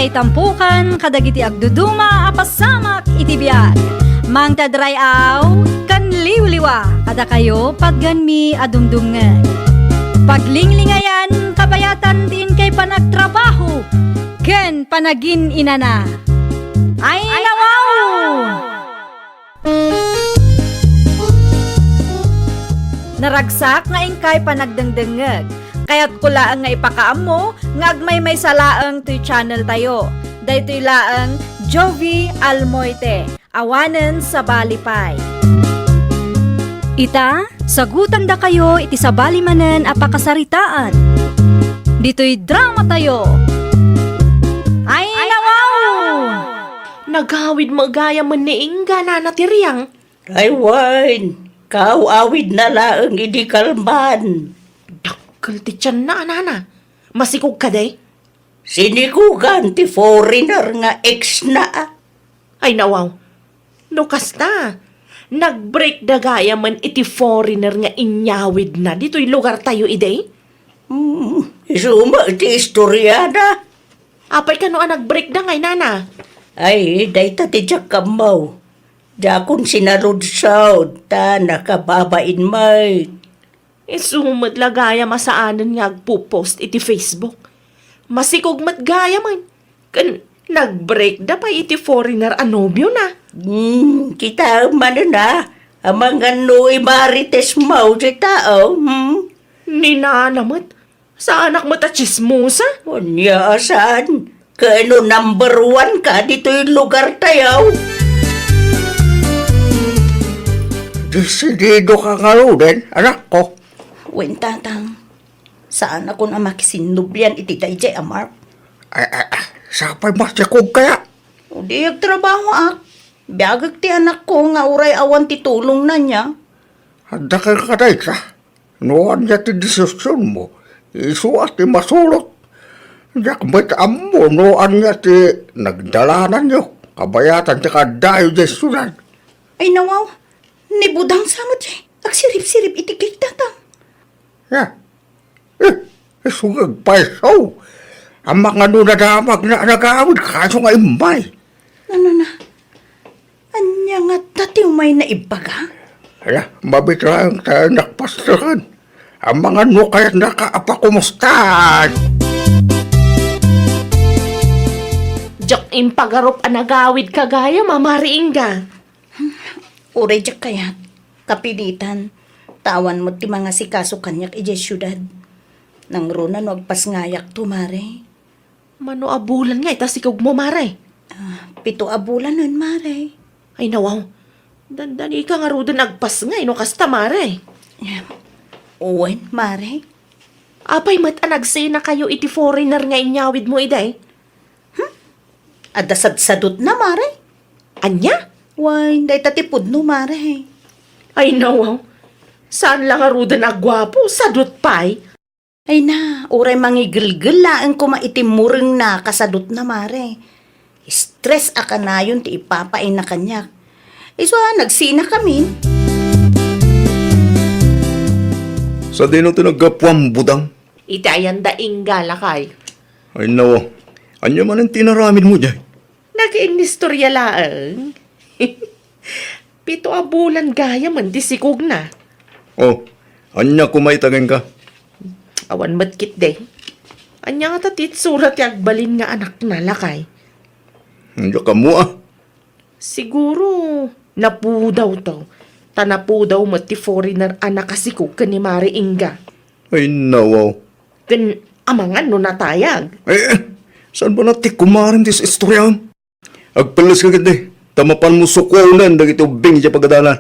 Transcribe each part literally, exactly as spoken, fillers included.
Itampukan kadagiti agduduma a pasamak iti biag. Mangted ray-aw ken liwliwa kadakayo patgenmi a dumdumngeg. Paglinglingayan kabayatan ti inkay panagtrabaho ken panagin-inana. Ay, nawaw! Naragsak nga inkay panagdengdengngeg. Kayatko laeng nga ipakaammo nga agmaymaysa laeng toy channel tayo. Daytoy laeng Jovi Almoite, awanen sabali pay. Ita, sagutandakayo iti sabali manen a pakasaritaan. Ditoy drama tayo. Ay, nawaw! Nagawid met gayam ni Inga, nana ti riang. Ay wen, kaaw-awidna laeng idi kalman. Dakkel ti tianna, nana. Masikog kadi? Sinikogan ti foreigner nga ex na. Ay, nawaw. No kasta, nag-break da gayamen iti foreigner nga inyawidna ditoy lugartayo idi? Hmm, isu met ti istoriana. Apay kano a nag-break da ngay, nana? Ay, dayta ti diak ammo. Diakon sinaludsod ta nakababain met. Isu met la gayam a saanen nga agpo-post iti Facebook. Masikog met gayamen. Ken nag-break da pay iti foreigner a nobiona. Hmm, kitaem manen a, amangan no imarites mo ti tao, hmm? Ni nana met, saanak met a tsismosa. Ania a saan? Kano number one ka ditoy lugartayo? Desidido ka ngaruden, anakko? Wen, tatang. Saanakon a makisinnublian iti daydiay a Mark. Ay, ay, ay, sapay masikog kaya? O di agtrabahoak. Biagek ti anakko nga uray awan ti tulongna nia. Adda kay kadayta? No ania ti desisionmo, isu a ti masurot. Diak met ammo no ania ti nagdalananyo, kabayatan ti kaaddayo diay siudad. Ay, nawaw, ni Budang sa met diay agsiripsirip iti cake, tatang. Ya. Eh, isu nga agpayso. Amangan no nadamagna a nagawid kaso nga immay. Ano na? Ania ngata ti umayna ibaga? Ala, mabiit laeng ta nakpastakan. Amangan no kayatnaka a pakumustaan. Diak impagarup a nagawidka gayam, Mare Inga. Uray diak kayat, kapilitan, ta awan met ti mangasikaso kaniak idiay siudad. Nangruna no agpasngayakto, Mare. Mano a bulan ngay ta sikogmo, Mare? Ah, pito a bulanen, Mare. Ay, nawaw. Dandanika ngaruden agpasngay no kasta, Mare. Em, wen, Mare. Apay met a nagsenakayo iti foreigner nga inyawidmo idi? Hmm? Adda sadsadutna, Mare. Ania? Wen, dayta ti pudno, Mare. Ay, nawaw. Saan la ngaruden a guapo, sadut pay. Ay na, uray mangigelgel laeng koma iti murengna kasadutna, Mare. Stress a kanayon ti ipapaayna kaniak. Isu a, nagsenakamin. Sadino ti naggapuam, Budang? Iti ayan da Inga, lakay. Ay, nawaw. Ania manen ti inaramidmo diay? Nakiinnistorya laeng. Pito a bulan gayamen ti sikogna. Oh, ania koma ita kenka? Awan met ketdi. Ania ngata ti itsura ti agbalin nga anakna, lakay? Diak ammo a. Siguro, napudawto. Ta napudaw met ti foreigner a nakasikog ken ni Mare Inga. Ay, nawaw. Ken amangan no natayag. Eh, eh, saan ba na ti kumarem ti istoriam? Agpelleska ketdi, ta mapanmo sukunen dagiti ubbing idiay pagadalan.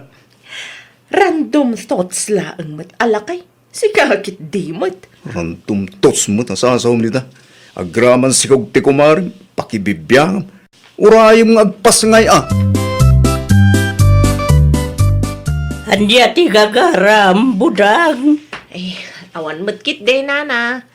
Random thoughts laeng met a lakay. Sika ketdi met. Random thoughts met a sasaom dita. Agraman sikog ti kumarem, pakibibiangam. Urayem nga agpasngay a. Ania ti gagaram, Budang? Eh, awan met ketdi, nana.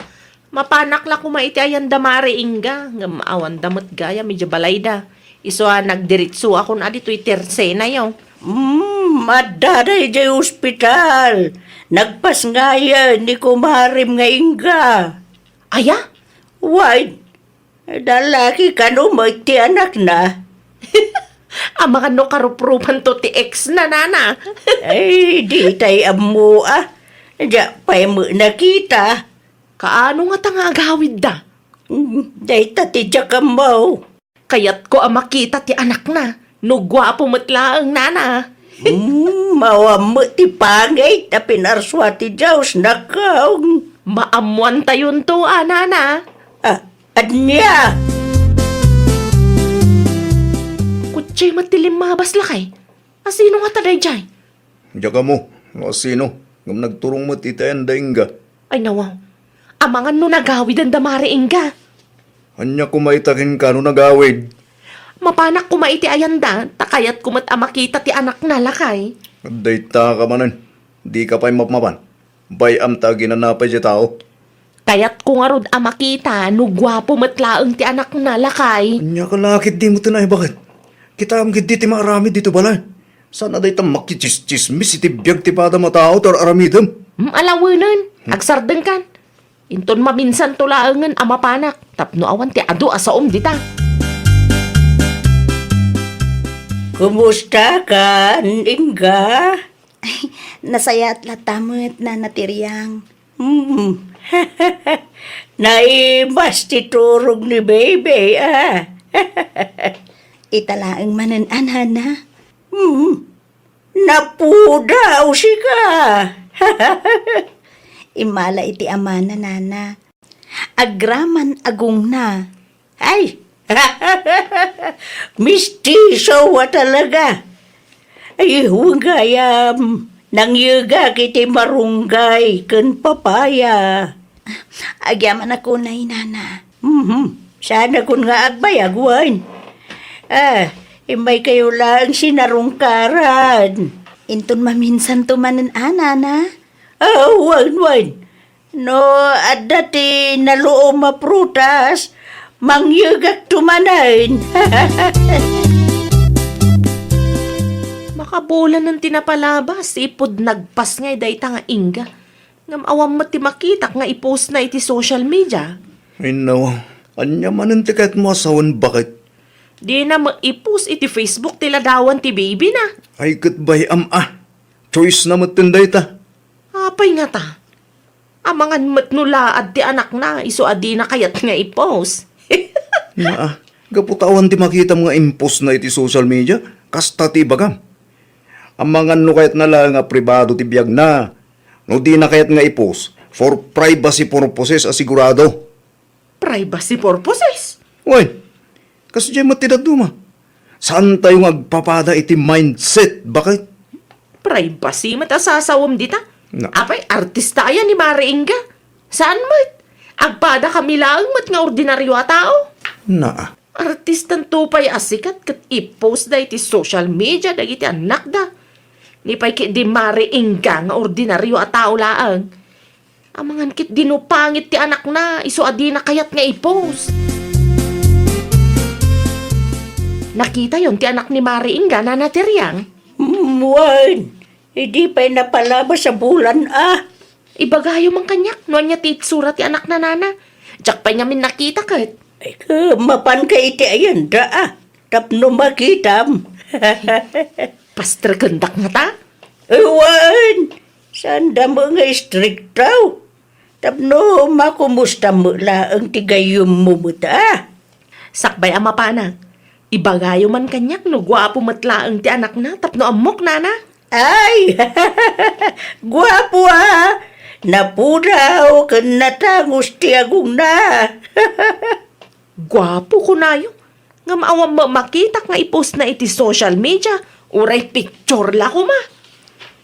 Mapanak la koma iti ayan da Mare Inga, ngem awan da met gayam idiay balayda. Isu a nagdiritsuakon a ditoy tersenayo. Mm, adda da idiay ospital. Nagpasngayen ni kumarem nga Inga. Aya? Wen, Dalaki kano met ti anakna? Amangan no karuprupanto ti ex na, nana. Ay, di tay ammo, ah. Dia pay met nakita. Kaano ngata nga agawidda? Mm, dayta ti diak ammo. Kayatko a makita ti anakna, no guapo met laeng, nana. Mm, awan met ti pangit a pinarsua ti Dios, nakaw. Maammuantayonto a, nana. Ah, ania? Kutse met ti limmabas, lakay. Asino ngata daydiay? Diak ammo no asino, ngem nagturong met iti ayan da Inga. Ay, nawaw. Amangan no nagawiden da Mare Inga. Ania koma ita kenka no nagawid? Mapanak koma iti ayan da, ta kayatko met a makita ti anakna, lakay. Dayta ka manen, dika pay mapmapan. Bay-am ta aginana pay ti tao. Kayatko ngarud a makita no guapo met laeng ti anakna, lakay. Ania ka la ketdi met ti naibaket? Kitaem ketdi ti maaramid ditoy balay. Saan a dayta makitsismis iti biag ti padam a tao ti ar-aramidem? Hmm, alawenen. Hmm. Agsardengkan. Inton maminsanto laengen a mapanak tapno awan ti adu a saom dita. Kumusta ka, Inga? Nasayaat latta met, Nana Tiriang. Hmm. Naimas ti turog ni Baby, ah. Ita laeng manen a, Nana. Hmm. Napudaw sika. Immala iti amana, Nana. Agraman agongna. Ay! Mistiso a talaga. Ay, wen gayam, nangyegak iti marunggay ken papaya. Agyamanak unay, Nana. Mhm. Saanakon nga agbayag, wen. Ah, immaykayo laeng sinarungkaran. Inton maminsanto manen a, Nana? Ah, wen, wen. No adda ti naluom a prutas, mangyegakto manen. Makabulanen ti napalabas, ipud nagpasngay dayta nga Inga. Ngem awan met ti makitak nga i-post na iti social media. Ay, nawa. Ania manen ti kayatmo a sawen, baket? Dina met i-post iti Facebook ti ladawan ti baby na. Ay, ket bay-am a. Choice na met ten dayta. Apay ngata? Amangan met no laad ti anakna, isu a dina kayat nga i-post. Naa, gapu ta awan ti makitam nga impost na iti social media, kasta ti ibagam. Amangan no kayatna laeng a pribado ti biagna, no dina kayat nga i-post, for privacy purposes a sigurado. Privacy purposes? Wen, kasdiay met ti dadduma. Saantayo nga agpapada iti mindset, baket? Privacy met a sasawem dita. Na. Apay, artista aya ni Mare Inga? Saan met? Agpada kami laeng met nga ordinaryo a tao. Naa. Artistanto pay a sikat ket i-post da iti social media dagiti annakda. Ni pay ketdi Mare Inga nga ordinaryo a tao laeng. Amangan ketdi no pangit ti anakna, isu a dina kayat nga i-post. Nakitayon ti anak ni Mare Inga, Nana Tiriang? Mm, wen. Idi pay napalabas a bulan a. Ibagayo man kaniak no ania ti itsura ti anakna, Nana. Diak pay ngamin nakita ket. Ay, ket mapanka iti ayanda a. Tapno makitam. Pastrekendak ngata? Ay, wen. Saanda met nga istrikto. Tapno makumustam met laeng ti gayyemmo met a. Sakbay a mapanak, ibagayo man kaniak no guapo met laeng ti anakna tapno ammok, Nana. Ay! Guapo a! Napudaw ken natangus ti agongna. Guapo, kunayo. Ngem awan met makitak nga i-post na iti social media, uray picture la koma.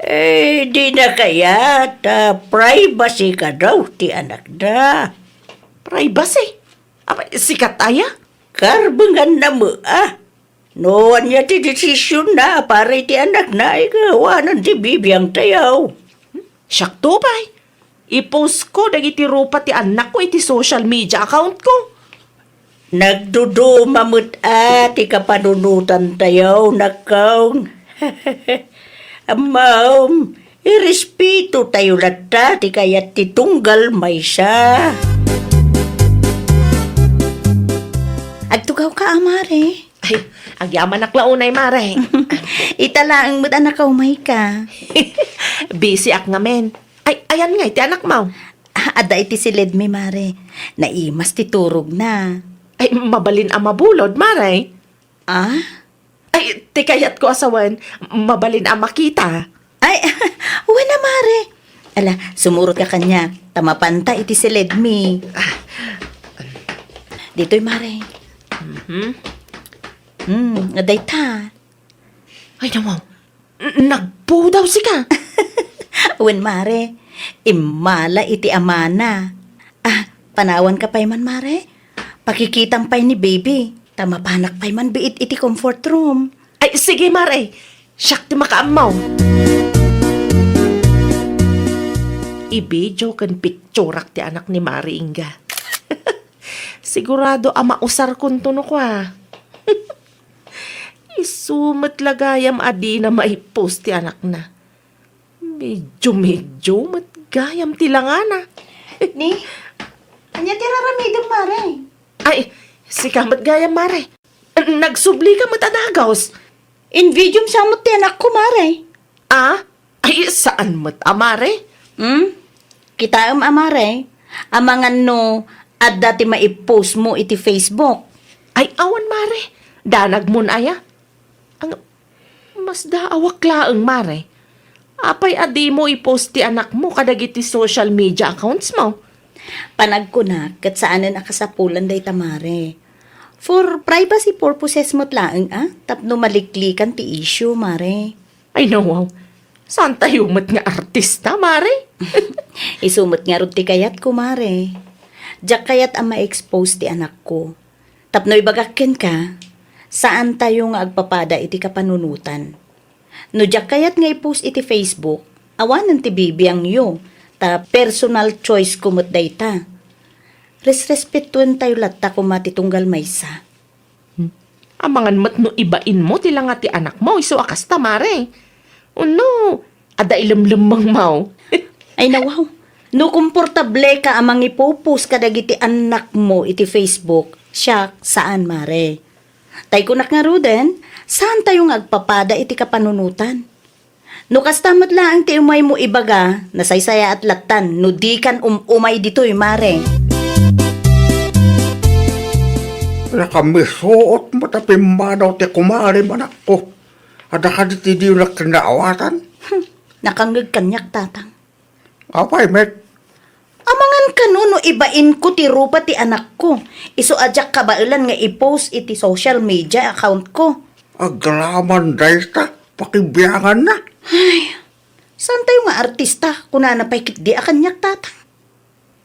Eh, dina kayat a privacy kadaw ti anakda. Privacy? Apay, sikat aya? Karbenganna met a. No ania ti desisionna para iti anakna, ay awanen ti bibiangtayo. Siakto pay. I-post ko dagiti rupa ti annakko iti social media account ko. Nagduduma met a ti kapanunotantayo, nakkaw. Ammom, irespetotayo latta ti kayat ti tunggal maysa. Ita, Mare. Ay, agyamanak la unay, Mare. Ita laeng met a nakaumayka. Busy ak ngamin. Ay, ayan ngay ti anakmo? Ah, adda iti siledmi, Mare. Naimas ti turogna. Ay, mabalin a mabulod, Mare. Ah? Ay, ti kayatko a sawen, mabalin a makita. Ay, wen a, Mare. Ala, sumurotka kaniak, ta mapanta iti siledmi. Ditoy, Mare. Mhm. Hmm, dayta. Ay, nawaw. N-, nagpudaw sika. Wen, Mare. Immala iti amana. Ah, panawanka pay man, Mare. Pakikitam pay ni baby. Ta mapanak pay man biit iti comfort room. Ay, sige, Mare. Siak ti makaammo. I-video ken picturak ti anak ni Mare Inga. Sigurado a mausarkonto no kua. Isu met la gayam a dina maipost ti anakna. Medyo-medyo met gayam ti langana. Ni? Ania ti raramidem, Mare? Ay, sika met gayam, Mare. Nagsublika met a dagus. Invidium sa met ti anakko, Mare. Ah? Ay, saan met a, Mare? Hmm? Kitaem a, Mare, amangan no adda ti maipostmo iti Facebook. Ay, awan, Mare. Danagmon aya? Ang, masdaawak laeng, Mare. Apay a dimo i-post ti anakmo kadagiti social media accountsmo? Panagkunak ket saanen a kasapulan dayta, Mare. For privacy purposes met laeng, a, tapno maliklikan ti issue, Mare. Ay, nawaw. Saantayo met nga artista, Mare? Isu met ngarud ti kayatko, Mare. Diak kayat a ma-expose ti anakko. Tapno ibagak kenka, saantayo nga agpapada iti kapanunotan. No diak kayat nga i-post iti Facebook, awanen ti bibiangyo, ta personal choice ko met dayta. Resrespetuentayo latta koma ti tunggal maysa. Hmm. Amangan met no ibainmo ti langa ti anakmo isu a kasta, Mare. Wenno, adda ilemlemmengmo? Ay, nawaw. No komportable ka a mangipopost kadagiti annakmo iti Facebook, siak, saan, Mare. Tay kunak ngaruden, saantayo nga agpapada iti kapanunotan. No kasta met laeng ti umaymo ibaga, nasaysayaat lattan no dikan um-umay ditoy, Mare. Nakamisuot met a pimmanaw ti kumarem, anakko. Adda kadi ti diyo nakinaawatan? Hmm, nakangngeg kaniak, Tatang. Apay met? Amangan kano no ibainko ti rupa ti anakko, isu a diak kabaelan nga i-post iti social media account ko. Agraman dayta, pakibianganna. Ay, saantayo nga artista, kunana pay ketdi a kaniak, Tatang.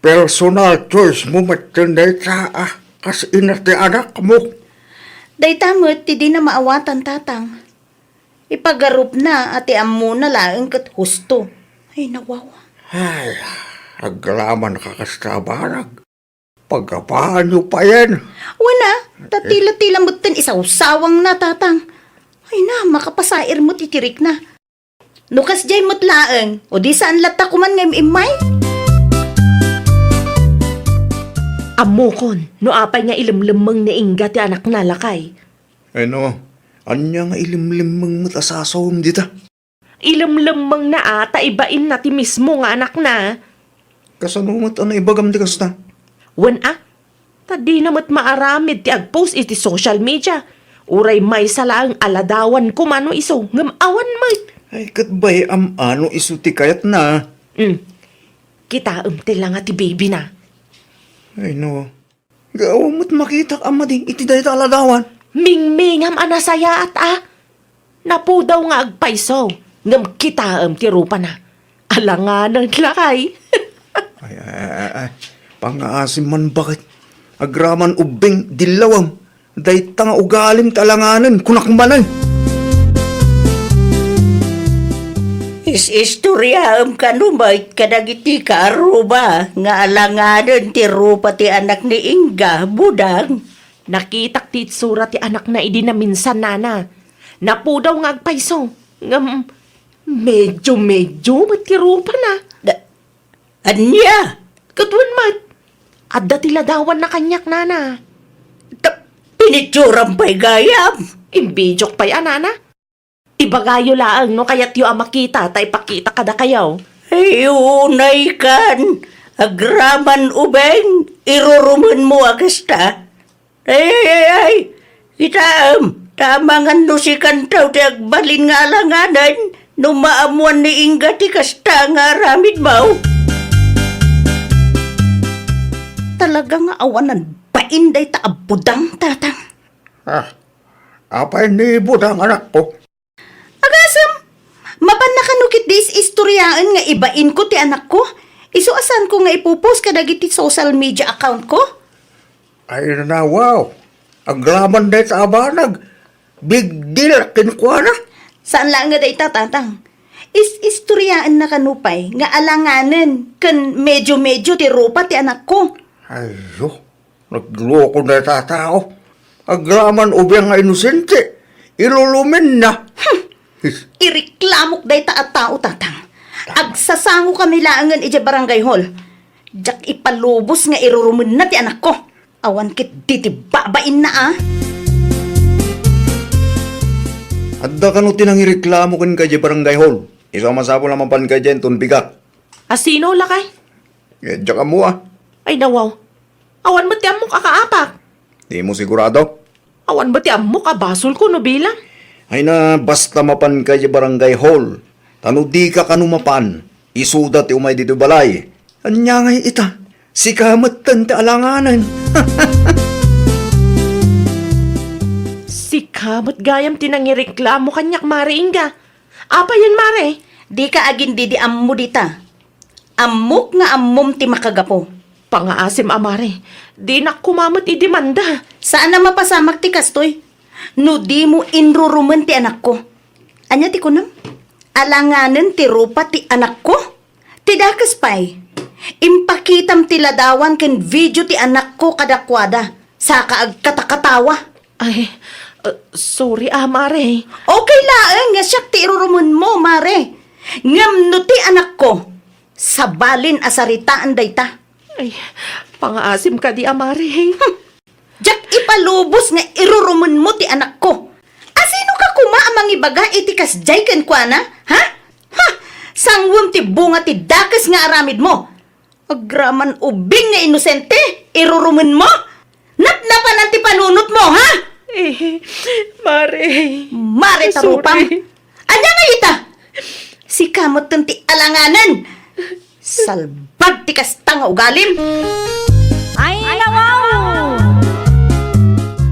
Personal choice mo met dayta a kas ina ti anakmo. Dayta met ti dina maawatan, Tatang. Ipagarupna a ti ammona laeng ket husto. Ay, nawaw. Ay, agraman ka kasta a banag. Paggapaanyo payen. Wen a, ta tila-tila metten isawsawangna, Tatang. Ay na, makapasair met iti rikna. No kasdiay met laeng, o di saan latta koman nga im-immay? Ammokon, no apay nga ilemlemmeng ni Inga ti anakna, lakay. Ay no, ania nga ilimlimmeng met a sasawem dita? Ilimlimmengna a ta ibainna ti mismo nga anakna. Kasano met a naibagam ti kasta? Wen a, ta dina met maaramid ti agpost iti social media. Uray maysa laeng a ladawan koma no isu, ngem awan met. Ay, ket bay-am a no isu ti kayatna. Hmm. Kitaem ti langa ti baby na. Ay no, Gapu met makitak a madi iti dayta a ladawan. Mingmingam a nasayaat a. Napudaw nga agpayso, ngem kitaem ti rupana. Alanganen lakay. Ay, ay, ay, ay, ay. Pangngaasim man baket. Agraman ubbing dillawem. Dayta nga ugalim ti alanganen, kunak manen. Is-istoriaem kano met kadagiti kaaruba nga alanganen ti rupa ti anak ni Inga, Budang? Nakitak ti itsura ti anakna idi naminsan, nana. Napudaw nga agpayso. Ngem, medyo-medyo met ti rupana. Da-, ania? Ket wen met, adda ti ladawanna kaniak, nana. Ta-, Nitsuram pay gayam. Imbidiok pay a, nana. Ibagayo laeng no kayatyo a makita ta ipakita kadakayo. Ay, unaykan. Agraman ubing, irurumenmo a kasta. Ay, ay, ay, ay. Kitaem, ta amangan no sikanto ti agbalin nga alanganen no maammoan ni Inga ti kasta nga aramidmo. Talaga nga awanan bain dayta a budang, Tatang. Ah, apay ni budang, anakko? Agasem, mapanna kano ketdi is-istoriaen nga ibainko ti anakko? Isu a saanko nga ipopost kadagiti social media accountko? Ay, nanawaw. Agraman dayta a banag. Big deal kenkuana. Saan laeng nga dayta, Tatang. Is-istoriaenna kano pay nga alanganen ken medyo-medyo ti rupa ti anakko. Ayyo, nagloko dayta a tao. Agraman ubing nga inosente. Ilurumenna. Hmm. His. Ireklamok dayta a tao, Tatang. Agsasangokami laengen idiay barangay hall. Diak ipalubos nga irurumenna ti anakko. Awan ketdi ti babainna, a. Adda kano ti nangireklamo kenka idiay barangay hall? Isu a masapul a mapanka idiay inton bigat. A sino, lakay? Eh, diak ammo, a. Ay, nawaw. Awan met ti ammok a kaapak. Dimo sigurado? Awan met ti ammok a basolko no bilang. Ay na, basta mapanka idiay barangay hall. Ta no dika kano mapan, isuda ti umay ditoy balay. Ania ngay ita? Sika metten ti alanganen. Sika met gayam ti nangireklamo kaniak, Mare Inga. Apayen, Mare? Dika agindidi ammo dita. Ammok nga ammom ti makagapu. Pangaasim a, Mare. Dinak koma met idemanda. Saan a mapasamak ti kastoy. No dimo inrurumen ti anakko. Ania ti kunam? Alanganen ti rupa ti anakko? Ti dakes pay, impakitam ti ladawan ken video ti anakko kadakuada, saka agkatakatawa. Ay, uh, sorry, a, Mare. Okay laeng nga siak ti irurumenmo, Mare. Ngem no ti anakko, sabalin a saritaan dayta. Ay, pangaasim kadi, a, Mare. Hmm. Diak ipalubos nga irurumenmo ti anakko. Asino ka koma a mangibaga iti kasdiay kenkuana? Ha? Ha? Sangwem ti bunga ti dakes nga aramidmo. Agraman ubing nga inosente, irurumenmo? Napnapanan ti panunotmo, ha? Eh, Mare. Mare ta rupam. Sorry. Ania ngay ita? Sika metten ti alanganen. Salbag ti kasta nga ugalim. Ay, nawaw!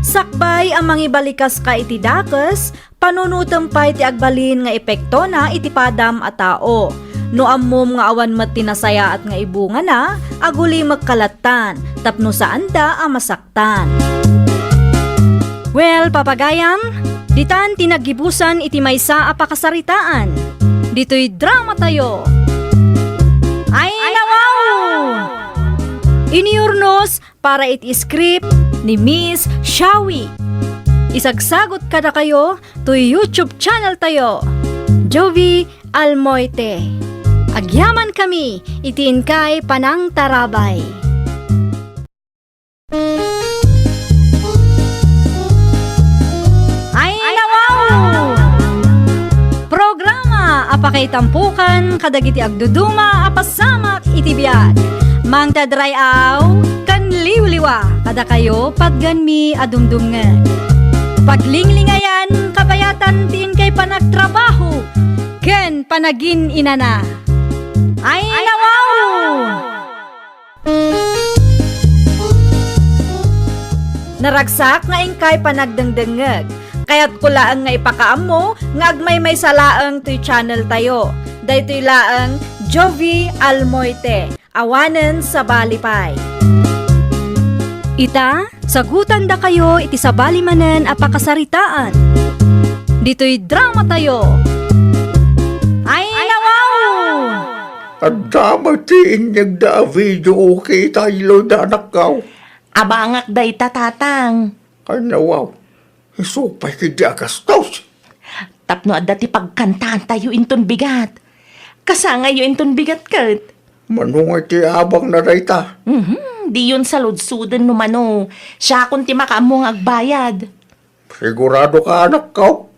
Sakbay a mangibalikas ka iti dakes, panunotem pay ti agbalin nga epektona iti padam a tao. No ammom nga awan met ti nasayaat nga ibungana, agulimekka lattan, tapno saanda a masak- tan. Well, papagayam, ditan ti naggibusan iti maysa a pakasaritaan. Ditoy drama tayo. Ay, nawaw! Iniyurnos para iti script ni Miss Shawi. Isagsagot kadakayo toy YouTube channel tayo, Jovi Almoite. Agyaman kami iti inkay panangtarabay. Ay, nawaw! Programa a pakaitampukan kadagiti agduduma a pasamak iti biag. Mangted ray-aw ken liwliwa kadakayo patgenmi a dumdumngeg. Paglinglingayan kabayatan ti inkay panagtrabaho ken panagin-inana. Ay, nawaw! Naragsak nga inkay panagdengdengngeg. Kayatko laeng nga ipakaammo nga agmaymaysa laeng toy channel tayo. Daytoy laeng Jovi Almoite, awanen sabali pay. Ita, sagutandakayo iti sabali manen a pakasaritaan. Ditoy drama tayo. Ay, nawaw! Adda met ti inyegda a video, okay, tayo da, anakkaw. Abangak dayta, Tatang. Ay, nawaw. Isu pay ti di agastos. Tapno adda ti pagkantaantayo inton bigat. Kasangayo inton bigat ket. Mano nga ti abang na dayta? Mhm. Diyon saludsoden no mano. Siakon ti makaammo nga agbayad. Sigurado ka, anakko?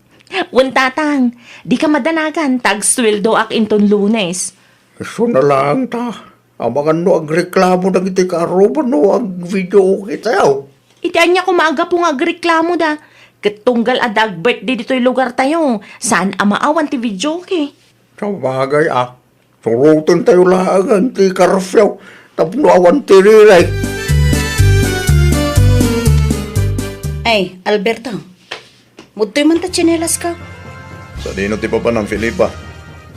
Wen, Tatang. Dika madanagan ta agsueldoak inton Lunes. Isu na laeng ta, amangan no agreklamo dagiti kaarruba no agvideoke tayo. Iti ania koma a gapu nga agreklamoda? Ket tunggal adda ag-birthday ditoy lugartayo, saan a maawan ti videoke. Sabagay a, suroten tayo laengen ti curfew tapno awan ti ririk. Ay, Alberto, mudtoy man ta tsinelas ka. Sadino ti papanam, Felipa?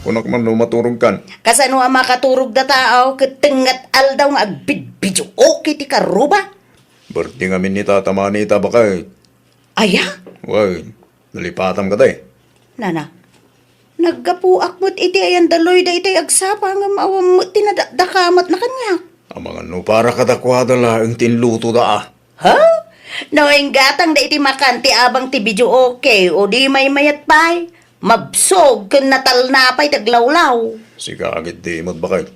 Kunak man no maturog kan. Kasano a makaturog da tao ket tengngat aldaw nga agbidbideoke ti kaarruba? Birthday ngamin ni Tata Manny ita, baket. Aya? Wen, nalipatam kadi. Nana, naggapuak met iti ayan da Loida itay agsapa ngem awan met ti nadakdakamatna kaniak. Amangan no para kadakuada laeng ti inlutoda a. Ha? No inggatangda iti makan ti abang ti videoke o di maymayat pay, mabsog ken natalna pay ti aglawlaw. Sika agid di met, baket.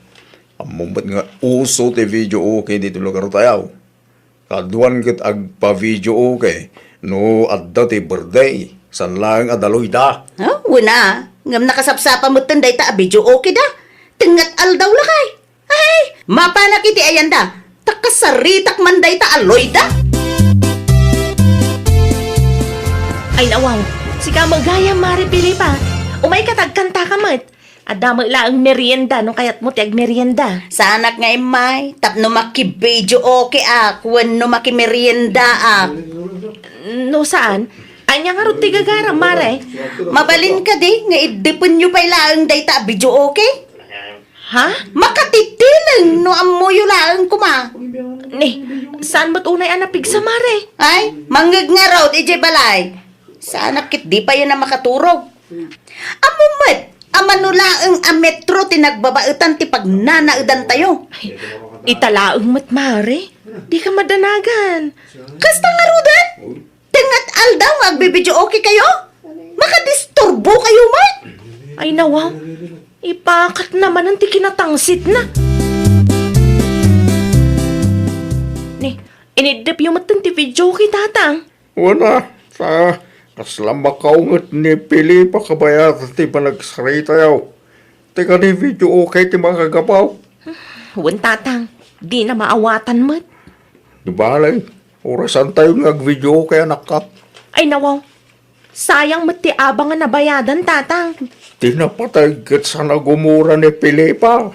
Ammom met nga uso ti videoke ditoy lugartayo. Kaduan ket agpa-videoke no adda ti birthday, saan laeng a da Loida. Ha? Wen a, ngem nakasapsapa metten dayta a videoke da. Tengngat aldaw lakay. Ay, mapanak iti ayanda. Ta kasaritak man dayta a Loida. Ay, nawaw. Sika met gayam, Mari Felipa. Umayka ta agkantaka met. Adda met laeng merienda no kayatmo ti agmerienda. Saanak nga immay tapno makivideokeak wenno makimeriendaak. No saan, ania ngarud ti gagaram, Mare? Mabalin kadi nga iddepenyo pay laeng dayta a videoke? Ha? Makatitileng no ammoyo laeng koma. Ni, saan met unay a napigsa, Mare? Ay, mangngeg ngarud idiay balay. Saanak ket di pay a makaturog. Ammom met a mano laeng a metro ti nagbabaetan ti pagnanaedantayo. Ay, ita laeng met, Mare. Dika madanagan. Kasta ngaruden? Tengngat aldaw nga agbibideoke kayo? Makadisturbo kayo met? Ay, nawaw. Ipakatna manen ti kinatangsitna. Ni, iniddepyo metten ti videoke, Tatang. Wen a, ta kasla makaunget ni Felipa kabayatan ti panagsaritayo. Ti kadi videoke ti makagapu. Wen, Tatang, dina maawatan met. Di bale, orasantayo nga agvideoke, anakko. Ay, nawaw. Sayang met ti abang a nabayadan, Tatang. Ti napateg ket saan a gumura ni Felipa.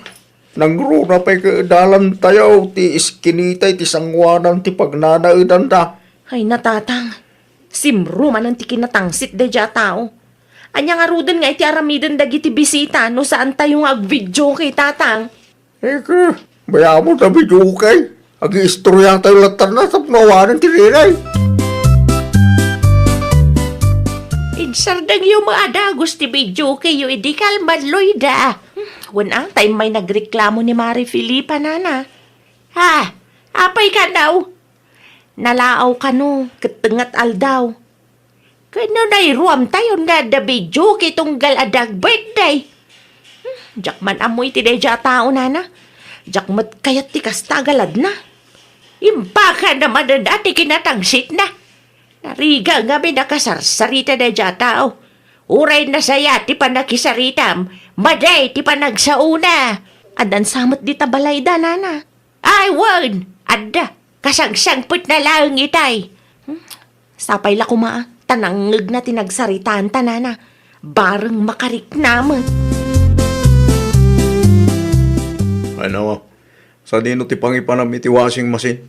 Nangruna pay ket dalantayo ti iskinita iti sangoanan ti pagnanaedanda. Ay, na, Tatang. Simro manen ti kinatangsit daydiay a tao. Ania ngaruden nga iti aramiden dagiti bisita no saantayo nga agvideoke, Tatang? Eke, bayamon ta videoke. Agiistoriatayo latta tapno awanen ti ririk. Insardengyo met a dagus ti videokeyo idi kalman, Loida. Wen a, ta immay nagreklamo ni Mari Felipa, nana. Ha? Apay kano? Nalaaw kano, ket tengngat aldaw. Ket no nairuamtayon nga adda videoke tunggal adda ag-birthday. Hmm, diak man ammo iti daydiay a tao, nana. Diak met kayat ti kasta a galadna. Imbagana manen a ti kinatangsitna. Narigat ngamin a kasarsarita daydiay a tao. Uray nasayaat ti pannakisaritam, madi ti panagsaona. Addan sa met dita balayda, nana. Ay, wen, adda. Kasangsangpetna laeng itay. Hmm? Sapay la koma, ta nangngegna ti nagsaritaanta, nana. Bareng makarikna met. Ano? Sadino ti pangipanam iti washing machine?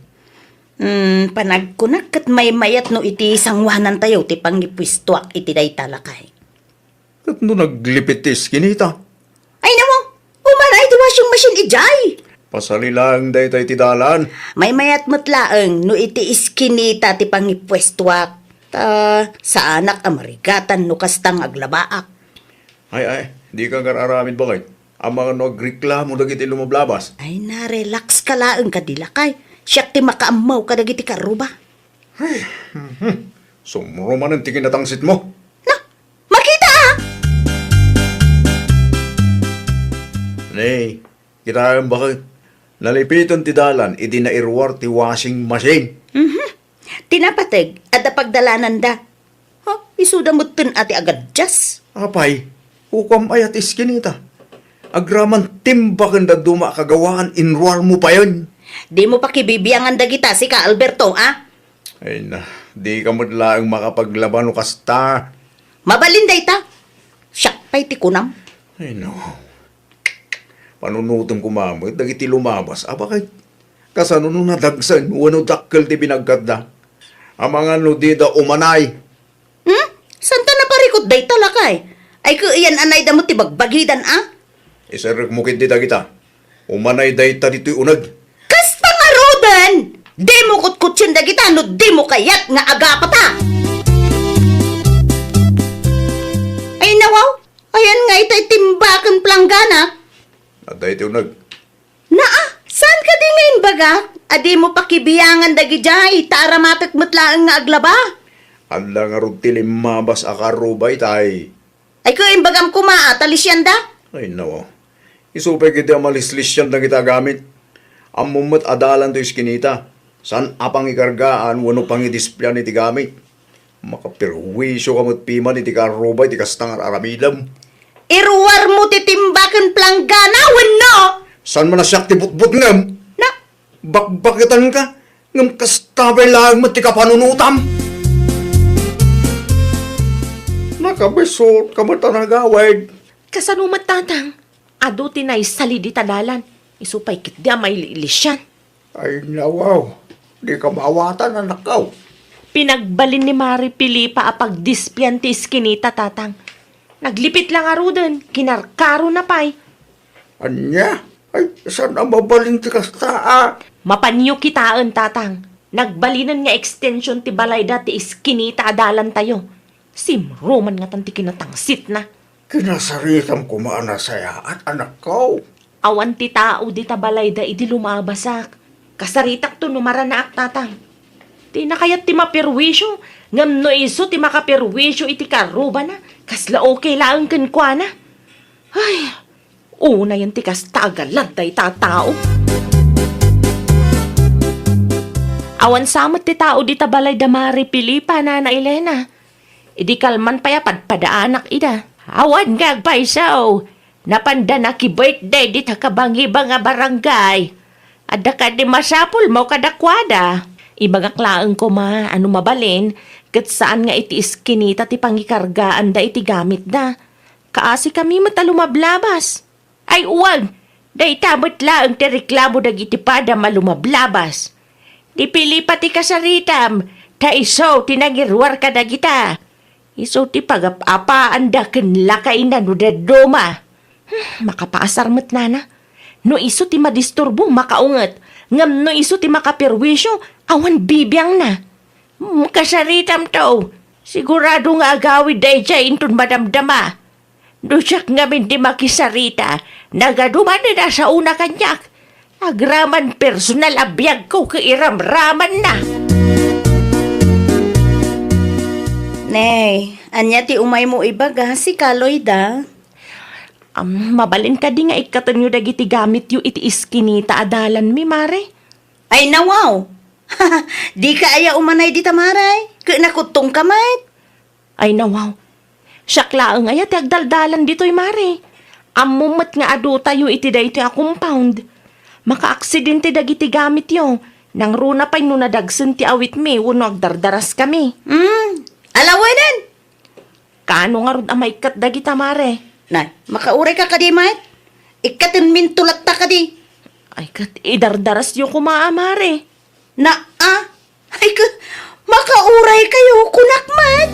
Hmm, panagkunak ket maymayat no iti sangoanantayo ti pangipuestoak iti dayta, lakay. Ket no naglipit ti iskinita? Ay, nawaw! Umara iti washing machine idiay! Pasali laeng dayta iti dalan. Maymayat met laeng no iti iskinita ti pangipuestoak. Ta saanak a marigatan no kasta nga aglabaak. Ay, ay, dika agar-aramid, baket. Amangan no agreklamo dagiti lumablabas. Ay, na, relax ka laeng kadi, lakay. Siak ti makaammo kadagiti kaarruba. Ay, mhm. Sumro manen ti kinatangsitmo. Na, makita, a! Nay, kitaem, baket. Nalipiten ti dalan idi nairuar ti washing machine. Mhm. Ti napateg, adda pagdalananda. Ha, isuda metten a ti agaddias. Apay, ukam aya ti iskinita. Agraman timbaken dadduma a kagawaan, inruarmo payen. Dimo pakibibiangan dagita, sika, Alberto, a? Ay na, dika met laeng makapaglaba no kasta. Mabalin dayta. Siak pay ti kunam. Ay no. Panunotem koma met dagiti lumabas a baket. Kasano no nadagsen wenno dakkel ti binagkatda? Amangan no dida umanay. Hmm? Santa naparikut dayta, lakay? Ay, kaiyan anayda met ti bagbagidan, a? Iserrekmo ketdi dagita. Umanay dayta ditoy uneg. Kasta ngaruden! Dimo kutkutsien dagita no dimo kayat nga agapata! Ay, nawaw! Ayan nga itay timbaken planggana. Adda iti uneg. Naa, saan kadi nga imbagak a dimo pakibiangan dagidiay ta aramatek met laeng nga aglaba? Adda ngarud ti limmabas a karruba itay. Ay, kua imbagam koma a ta lisianda? Ay, nawaw. Isu pay ketdi a malislisian dagita a gamit. Ammom met a dalan toy iskinita. Saan a pangikargaan wenno pangidispian iti gamit. Makaperwisio ka met piman iti karruba iti kasta nga ar-aramidem. Iruarmo ti timbaken planggana wenno? Saan man a siak ti butbutngem? Na? Bakbaketanka, ngem kasta pay laeng met ti kapanunotam. Nakabisut ka met a nagawid. Kasano met, Tatang? Adu ti naisali dita dalan. Isu pay ketdi a mailiilisian. Ay, nawaw. Dika maawatan, anakko. Pinagbalin ni Mari Felipa a pagdispian ti iskinita, Tatang. Naglipit la ngaruden, kinarkarona pay. Ania? Ay, saan a mabalin ti kasta a? Mapanyo kitaen, Tatang. Nagbalinen nga ekstension ti balayda ti iskinita a dalantayo. Simro man ngatan ti kinatangsitna. Kinasaritam koma a nasayaat, anakko. Awan ti tao dita balayda idi lumabasak. Kasaritakto no maranaak, Tatang. Dina kayat ti maperwisio, ngem no isu ti makaperwisio iti karrubana, kasla okay laeng kenkuana. Ay, unayen ti kasta a galad dayta a tao. Awan sa met ti tao dita balayda Mari Felipa, Nana Elena. Idi kalman pay a padpadaanak ida. Awan nga agpayso. Napanda nakibirthday dita kabangibang a barangay. Adda kadi masapulmo kadakuada? Ibagak laeng koma a no mabalin, ket saan nga iti iskinita ti pangikargaanda iti gamitda. Kaasikami met a lumablabas. Ay, uwag! Dayta met laeng ti reklamo dagiti padam a lumablabas. Ni Felipa ti kasaritam, ta isu ti nangiruar kadagita. Isu ti pagap-apaanda ken lakayna no dadduma. Hmm, makapaasar met, Nana. No isu ti madisturbo, makaunget. Ngem no isu ti makaperwisyo, awan bibiangna. Hmm, kasaritam to. Sigurado nga agawid daydiay inton madamdama. No siak ngamin ti makisarita, nagadu manen a saona kaniak. Agraman personal a biagko ket iramramanna. Nay, ania ti umaymo ibaga, sika, Loida? Am, mabalin kadi nga ikkatenyo dagiti gamityo iti iskinita a dalanmi, Mare? Ay, nawaw! Dika aya umanay dita, Mare? Ket nakuttongka met? Ay, nawaw. Siak laeng aya ti agdaldalan ditoy, Mare. Ammom met nga adutayo iti daytoy a compound. Makaaksidente dagiti gamityo. Nangruna pay no nadagsen ti awitmi wenno agdardaraskami. Hmm, alawenen! Kaano ngarud a maikkat dagita, Mare? Nay, makaurayka kadi, met? Ikkatenminto latta kadi. Ay, ket idardarasyo koma a, Mare. Naa, ay ka, makauray kayo, kunak met.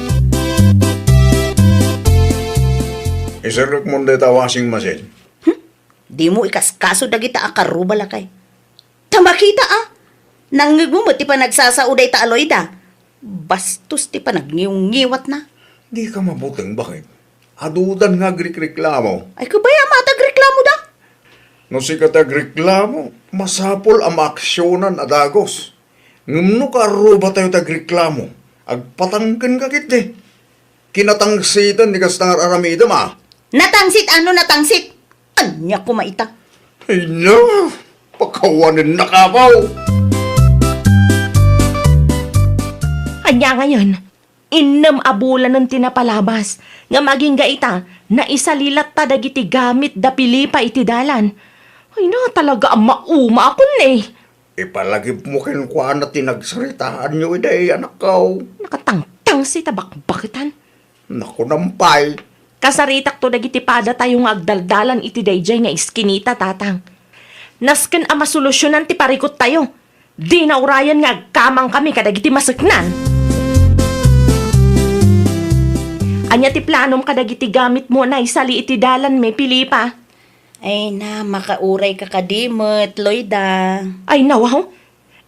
Iserrekmon dayta a washing machine. Hmm? Dimo ikaskaso dagita a karruba, lakay. Ta makita a, nangngegmo met ti panagsasao dayta a Loida. Bastos ti panagngiwngiwatna. Dika mabuteng, baket? Adudan nga agrikreklamo. Ay, kabay a matagreklamo da? No sika ti agreklamo, masapul a maaksionan a dagus. Ngem no karrubatayo ti agreklamo, agpatangkenka ketdi. Kinatangsitan ti kasta nga ar-aramidem, a. Natangsit ano natangsit? Ania koma ita? Ay, no! Pakawanennak, Apo! Ania ngayen? Innem a bulanen ti napalabas, ngem agingga ita, naisali latta dagiti gamit da Felipa iti dalan. Ay na, talaga a maumaakon ne. Ipalagipmo kenkuana ti nagsaritaanyo idi, anakko. Nakatangtangsi ta bakbaketan. Nakunam pay. Kasaritakto dagiti padatayo nga agdaldalan iti daydiay nga iskinita, Tatang. Nasken a masolusyonan ti parikuttayo. Dina urayen nga agkamangkami kadagiti maseknan. Ania ti planom kadagiti gamitmo a naisali iti dalanmi, Felipa? Ay na, makaurayka kadi met, Loida. Ay, nawaw.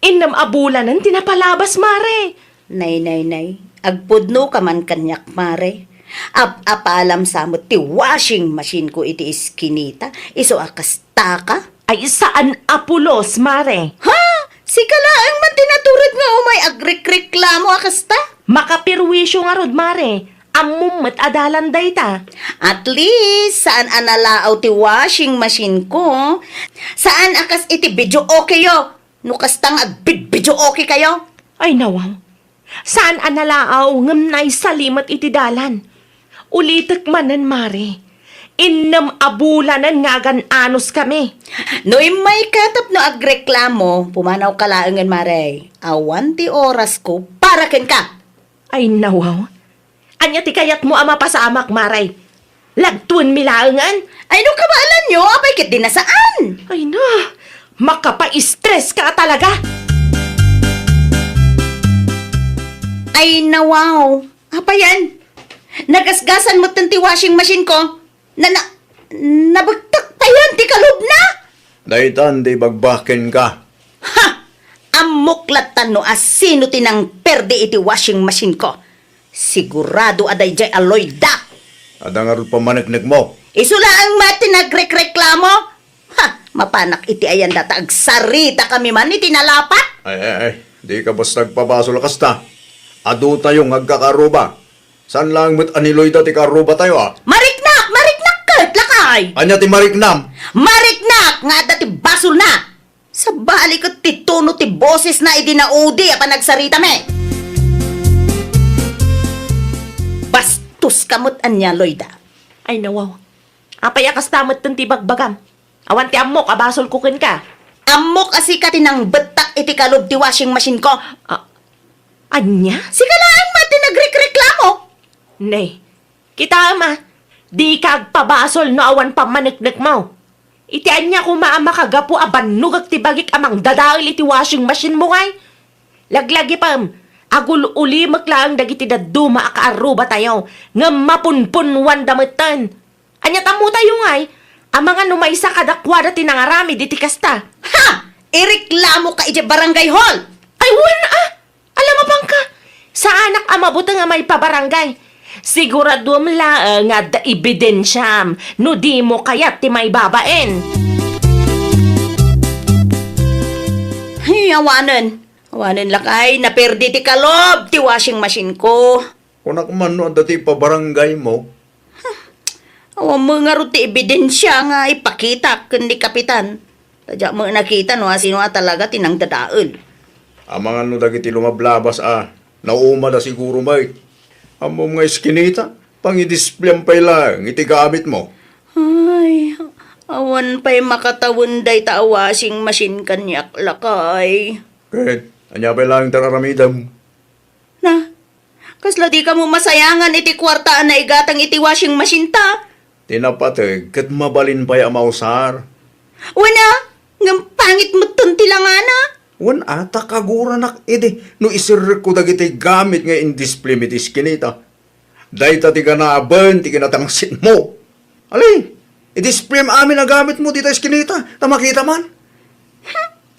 Innem a bulanen ti napalabas, Mare. Nay, nay, nay. Agpudnoka man kaniak, Mare. Ap-apalam sa met ti washing machine ko iti iskinita. Isu a kastaka. Ay, saan a pulos, Mare. Ha? Sika laeng man ti natured nga umay agrekreklamo a kasta? Makapirwisyo ngarud, Mare. Ammom met a dalan dayta. At least, saan a nalaaw ti washing machine ko. Saan a kas iti video okay yo. No kasta nga agbidbidyo okay kayo? Ay, nawaw. Saan a nalaaw ngem naisali met iti dalan. Ulitek manen, Mare. Innem a bulanen nga agan-anos kami. No immayka tapno agreklamo, pumanawka laengen, Mare. Awan ti orasko para kenka. Ay, nawaw. Ania ti kayatmo a mapasamak, Mare? Lagtuenmi laengen? Ay, no kabaelanyo, apay ket di na saan? Ay na, makapaistres ka talaga! Ay, nawaw. Apayan? Nagasgasan metten ti washing machine ko. Na, na, nabektak payen ti kalubna? Daytan ti ibagbakenka. Ha! Ammok lattan no asino ti nangperdi iti washing machine ko. Sigurado a daydiay a Loida. Adda ngarud pamaneknekmo. Isu laeng met ti nagrekreklamo. Ha! Mapanak iti ayan data agsarita kami man iti nalapat. Ay, ay, ay. Di ka basta agpabasol a kasta. Adu tayo nga agkakaruba. Saan laeng met a ni Loida ti karrubatayo, a? Mariknak! Mariknak ket, lakay! Ania ti mariknam? Mariknak nga adda ti basolna! Sabali ket ti tono ti bosesna idi naudi a panagsaritami! Bastos ka met ania, Loida? Ay, nawaw. Apay a kasta metten ti bagbagam? Awan ti ammok a basolko kenka. Ammok a sika ti nangbettak iti kalub ti washing machine ko. Ah, ania? Sika laeng met ti nagrekreklamo. Ne, kitaem a, dika agpabasol no awan pammaneknekmo. Iti ania koma a makagapu a bannogek ti bagik a mangdadael iti washing machine mo ngay? Laglagipem, agul-ulimek laeng dagiti dadduma a kaarrubatayo, ngem mapunpunwanda metten. Ania tammo tayo ngay, amangan no maysa kadakuada ti nangaramid iti kasta? Ha! Ireklamo ka idiay barangay hall! Ay, wen a! Ala, mapanka! Saanak a mabuteng a maipabarangay. Siguraduem laeng nga adda ebidensiam no dimo kayat ti maibabain. Ay, awanen. Awanen lakay, naperdi ti kalob ti washing machine ko. Kunak man no adda ti ipabarangay mo. Awan mo ngarud ti ebidensia nga ipakitak ken ni Kapitan. Ta diak met nakita no asino a talaga ti nangdadael. Amangan no dagiti lumablabas a naumada siguro met. Ammom nga iskinita, pangidispleam pay laeng iti gamit mo. Ay, awan pay makatawen dayta a washing machine kaniak, lakay. Ket, ania pay laeng ti ar-aramidem? Na, kasla di kamo masayangan iti kuarta a naigatang iti washing machine ta? Ti napateg ket mabalin pay a mausar. Wen a, ngem pangit metten ti langana. Wen a, ta kaguranak idi no iserrekko dagiti gamit nga indisplay mi ti iskinita. Dayta ti ganaben ti kinatangsitmo. Ali, i-display amin a gamitmo dita iskinita, ta makita man.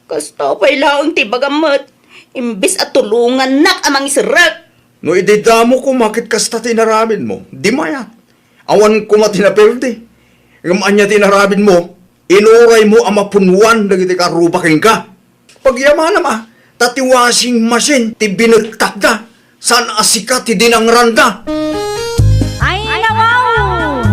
Kasta pay laeng ti ibagam met, imbes a tulongannak a mangiserrek. No idi damo koma ket kasta ti inaramidmo, di mayat. Awan koma ti naperdi. Ngem ania ti inaramidmo? Inuraymo a mapunwan dagiti karruba kenka. Pagyamanam a, ta ti washing machine ti binektakda, saan a sika ti dinangranda. Ay, nawaw!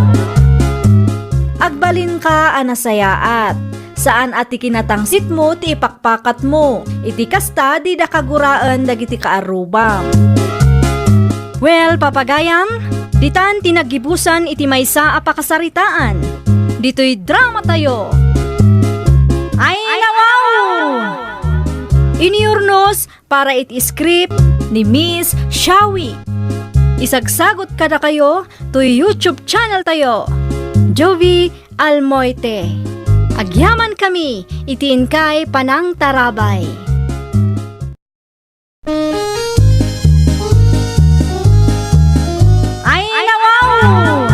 Agbal- Mabalinka a nasayaat. Saan a ti kinatangsitmo ti ipakpakatmo. Iti kasta, dida kaguraen dagiti kaarrubam. Well, papagayam, ditan ti naggibusan iti maysa a pakasaritaan. Ditoy dramatayo. Ay, nawaw! Iniurnos para iti script ni Miss Shawi. Isagsagot kadakayo toy YouTube channel tayo, Jovi Almoite. Agyaman kami iti inkay panangtarabay. Ay, nawaw!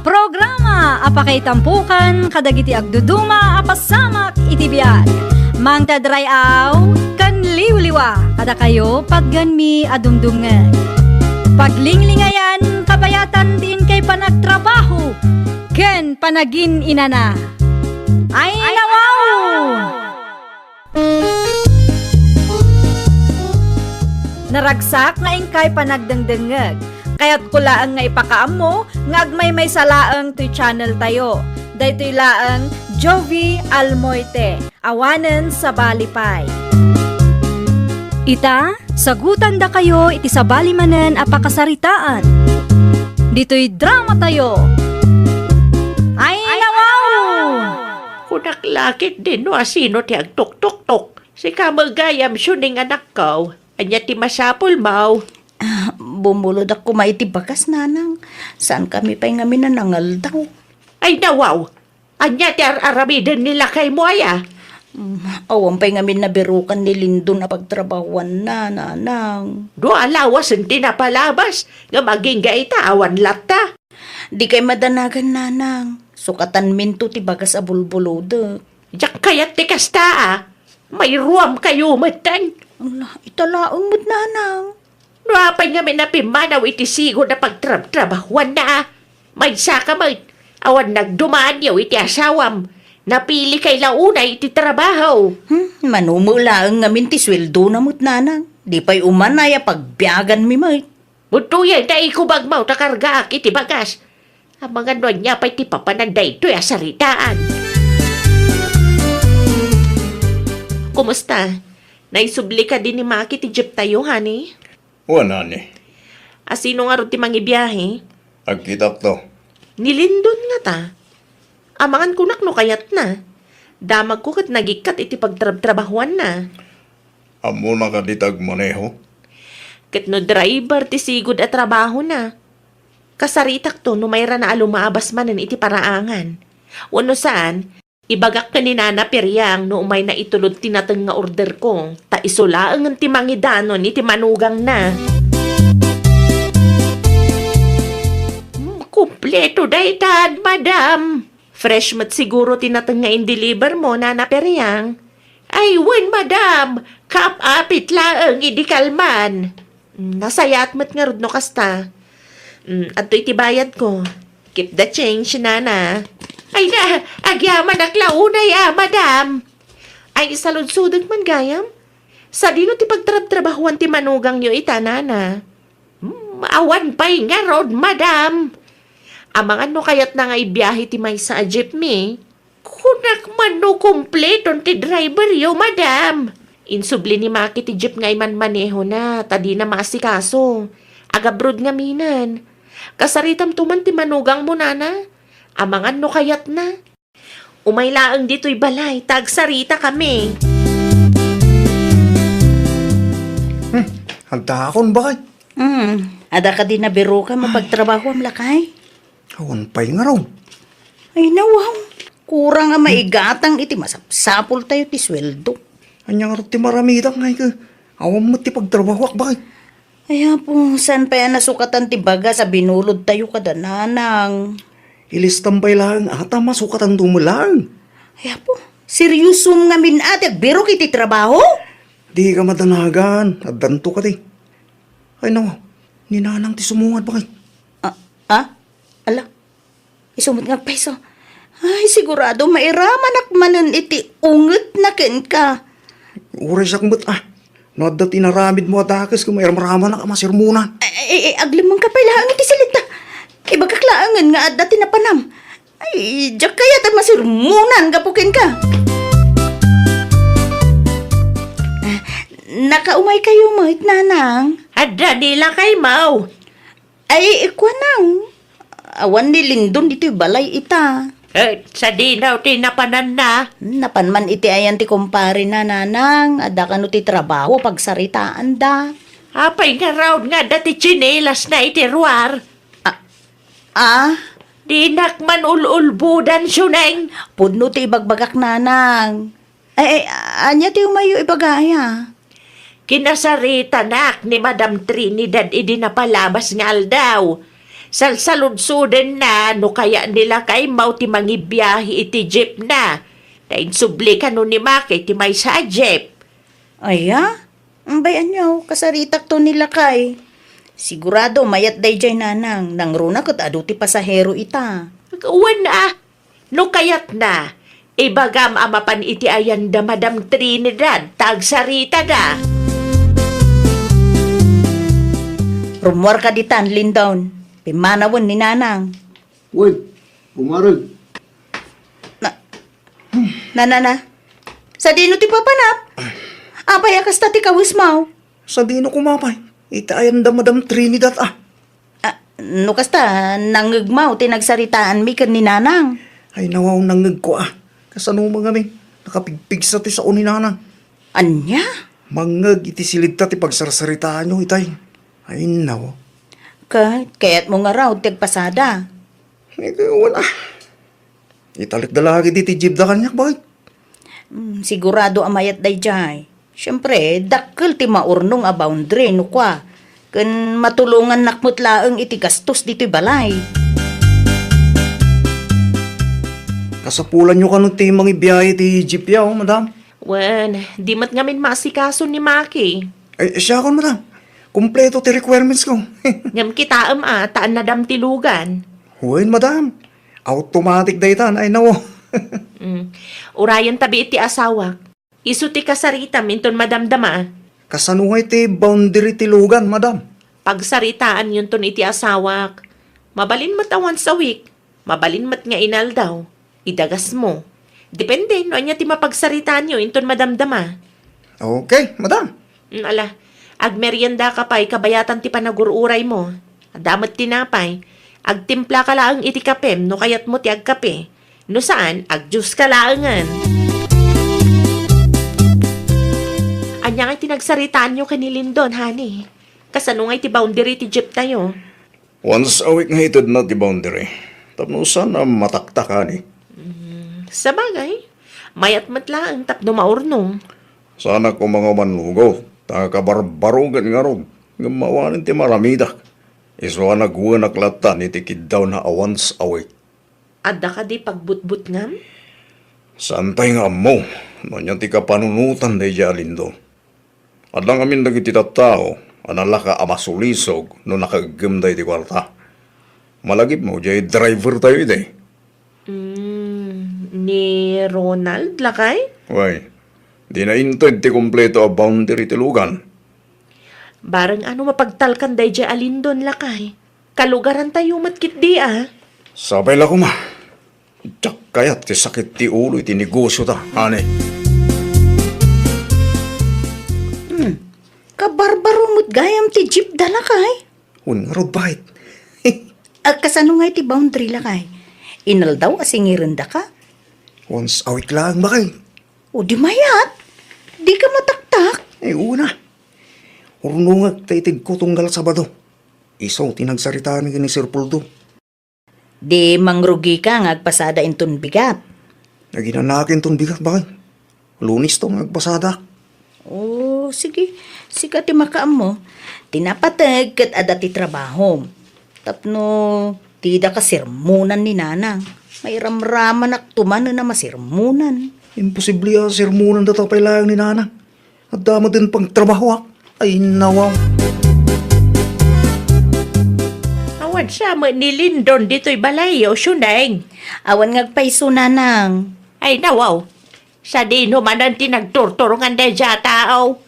Programa a pakaitampukan kadagiti agduduma a pasamak iti biag. Mangted ray-aw ken liwliwa kadakayo, patganmi a dumdumngeg. Paglinglingayan, kabayatan ti inkay panagtrabaho ken panagin-inana. Ay, nawaw! Naragsak nga inkay panagdengdengngeg. Kayatko laeng nga ipakaammo nga agmaymaysa laeng toy channel tayo. Daytoy laeng Jovi Almoite, awanen sabali pay. Ita, sagutandakayo iti sabali manen a pakasaritaan. Ditoy dramatayo. Ay, nawaw! Kunak la ketdi no asino ti agtuktoktok. Sika met gayam siuding, anakko. Ania ti masapulmo? Ah, bumulodek koma iti bagas, nanang. Saankami pay ngamin a nangaldaw. Ay, nawaw! Ania ti ar-aramiden ni lakaymo aya? Mm, awan pay ngamin nabirukan ni Lindon a pagtrabahuanna, nanang. Dua lawasen ti napalabas, ngem agingga ita awan latta. Dikay madanagan, nanang. Sukatanminto ti bagas a bulbulodek. Diak kayat ti kasta a. Mairuamkayo metten. Ala, ita laeng met, nanang. No apay ngamin a pimmanaw iti sigud a pagtrabtrabahuanna a? Maysaka met, awan nagdumaanyo iti asawam. Napilikay la unay iti trabaho. Hmm, mano met laeng ngamin ti sueldona met, nanang. Di pay umanay a pagbiaganmi met. Mudtoyen ta ikubagmo ta kargaak iti bagas. Amangan no ania pay ti papanan daytoy a saritaan. Kumusta? Naisubli kadi ni Maki ti jeeptayo, honey? Wen, honey. Asino ngarud ti mangibiahe? Agkitakto. Ni Lindon ngata. Amangan kunak no kayatna. Damagko ket nagikkat iti pagtrabtrabahuanna. Ammona kadi ti agmaneho? Ket no driver ti sigud a trabahona, kasaritakto no mairana a lumabas manen iti paraangan. Wenno saan, ibagak ken ni Nana Periang no umayna itulod ti nateng nga orderko, ta isu laengen ti mangidanon iti manugangna. Mm, kumpleto daytan, madam. Fresh met siguro ti nateng nga in-deliver mo, Nana Periang. Ay, wen, madam. Kaap-apit laeng idi kalman. Mm, nasayaat met ngarud no kasta. Mm, adtoy ti bayadko. Keep the change, nana. Ay na, agyamanak la unay a, madam. Ay, saludsodek man gayam. Sadino ti pagtrabtrabahuan ti manugangyo ita, nana? Mm, awan pay ngarud, madam. Amangan no kayatna nga ibiahe ti maysa a jeepmi. Kunak man no kumpleton ti driveryo, madam. Insubli ni Maki ti jeep nga imanmanehona, ta dina maasikaso. Agabroad ngaminen. Kasaritamto man ti manugangmo, nana. Amangan no kayatna. Umay laeng ditoy balay, ta agsaritakami. Hmm, agtaakon, bakay? Hmm, adda kadi nabirokam a pagtrabahuam, lakay? Awan pay ngarud. Ay, nawaw. Kurang a maigatang iti masapsapultayo ti sueldo. Ania ngarud ti maramidak, ngay ka? Awan met ti pagtrabahuak, bakit? Ay, apo, saan pay a nasukatan ti bagas a binulodtayo kada nanang? Ilistam pay laeng, ata masukatanto met laeng. Ay, apo, seriosom ngamin a ti agbirok iti trabaho? Di ka madanagan, addanto kadi. Ay, nawaw, ni nanang ti sumungad, bakit? Ah, ah? Ala, isu met nga agpayso. Ay, sigurado mairamanak manen iti ungetna kenka. Uray siak met, ah. No adda ti inaramidmo a dakes ket mairamramanak a masermonan. Ay, ay, ay, aglemmengka pay laeng iti silita. Ibagak laengen nga adda ti napanam. Ay, diak kayat a masermonan gapu kenka. Ah, nakaumaykayo met, Nanang? Adda ni lakaymo. Ay, kuanang, awan ni Lindon ditoy balay ita. Eh, sadino ti napananna? Napan man iti ayan ti kumparena, Nanang. Adda kano ti trabaho, pagsaritaanda. Apay ngarud nga adda ti tsinelasna iti ruar? Ah, ah? Dinak man ul-ulbodan, Suneng. Pudno ti ibagbagak, Nanang. Ay, ay, ania ti umayyo ibaga, aya? Kinasaritanak ni Madam Trinidad idi napalabas nga aldaw. Salsaludsodenna no kayat ni lakaymo ti mangibiahe iti jeepna. Ta insubli kano ni Maki ti maysa a jeep. Aya? Ambay aniaw, kasaritakto ni lakay. Sigurado, mayat daydiay, Nanang. Nangruna ket adu ti pasahero ita. Wen a, no kayatna, ibagam a mapan iti ayan da Madam Trinidad ta agsaritada. Rummuarka ditan, Lindon. Pimmanawen ni Nanang. Wen, kumareg. Na, na, na, na. Sadino ti papanap? Apay a kasta ti kawismo? Sadino koma pay? Ita ayan da Madam Trinidad, ah. Ah, no kasta, nangngegmo ti nagsaritaanmi ken ni Nanang. Ay, nawaw, nangngegko, ah. Kasano man ngamin? Nakapigpigsa ti sao ni Nanang. Ania? Mangngeg iti silidta ti pagsarsaritaanyo, itay. Ay, nawaw. Ket, kayatmo ngarud ti agpasada? Ay, wala. Italekda la ket iti jeepda kaniak, baket. Mm, sigurado a mayat daydiay. Siempre, dakkel ti maurnong a boundary no kua, ken matulongannak met laeng iti gastos ditoy balay. Kasapulanyo kano ti mangibiahe ti jeepyo, madam? Wen, di met ngamin maasikaso ni Maki. Ay, siakon, madam. Kompleto ti requirements ko. Ngem kitaem a, ta annadam ti lugan. Wen, madam. Automatic daytan, ay, nawo. Mm. Urayen tabi iti asawak. Isu ti kasaritam inton madamdama. Kasano nga iti boundary ti lugan, madam? Pagsaritaanyonton iti asawak. Mabalin met a once a week. Mabalin met nga inaldaw. Idagasmo. Depende no ania ti mapagsaritaanyo inton madamdama. Okay, madam. Mm, ala, agmeriendaka pay kabayatan ti panagur-uraymo. Adda met tinapay. Agtimplaka laeng iti kapem no kayatmo ti agkape. No saan, agjuice ka laengen. Ania ngay ti nagsaritaanyo ken ni Lindon, honey? Kasano ngay ti boundary ti jeeptayo? Once a week nga itedna ti boundary. Tapno saan a mataktak, honey. Mm, sabagay, mayat met laeng tapno maurnong. Saanak koma nga manlugaw, ta kabarbarogen ngarud, ngem awanen ti maramidak. Isu a nagwenak lattan iti kiddawna a once a week. Adda kadi pagbutbutngam? Saan pay nga ammo no ania ti kapanunotan daydiay a Lindon. Adda ngamin dagiti tattao a nalaka a masulisog no nakaeggem daydi kuarta. Malagipmo, diay driver tayo idi. Mm, ni Ronald, lakay? Way, dina inted ti kompleto a boundary ti lugan. Bareng ano mapagtalkan daydiay a Lindon, lakay? Kalugarantayo met ketdi a. Sabay la koma. Diak kayat ti sakit ti ulo iti negosiota, honey. Hmm. Kabarbaro met gayam ti jeepda, lakay. Wen ngarud, baket. Agkasano ngay ti boundary, lakay? Inaldaw a singirendaka? Once a week laeng, baket. O di mayat. Dika mataktak. Ay, una. Urnongek ta itedko tunggal Sabado. Isu ti nagsaritaami ken ni Sir Poldo. Di mangrugika nga agpasada inton bigat. Aginanaak inton bigat, baket. Lunesto nga agpasadaak. O, sige. Sika ti makaammo. Ti napateg ket adda ti trabahom. Tapno didaka sermonan ni Nanang. Mairamramanakto manen a masermonan. Imposible a sermonandata pay laeng ni Nanang. Adda met pagtrabahoak. Ay, nawaw. Awan sa met ni Lindon ditoy balayyo, Suneng. Awan nga agpayso, Nanang. Ay, nawaw. Sadino manen ti nagturturongan daydiay a tao?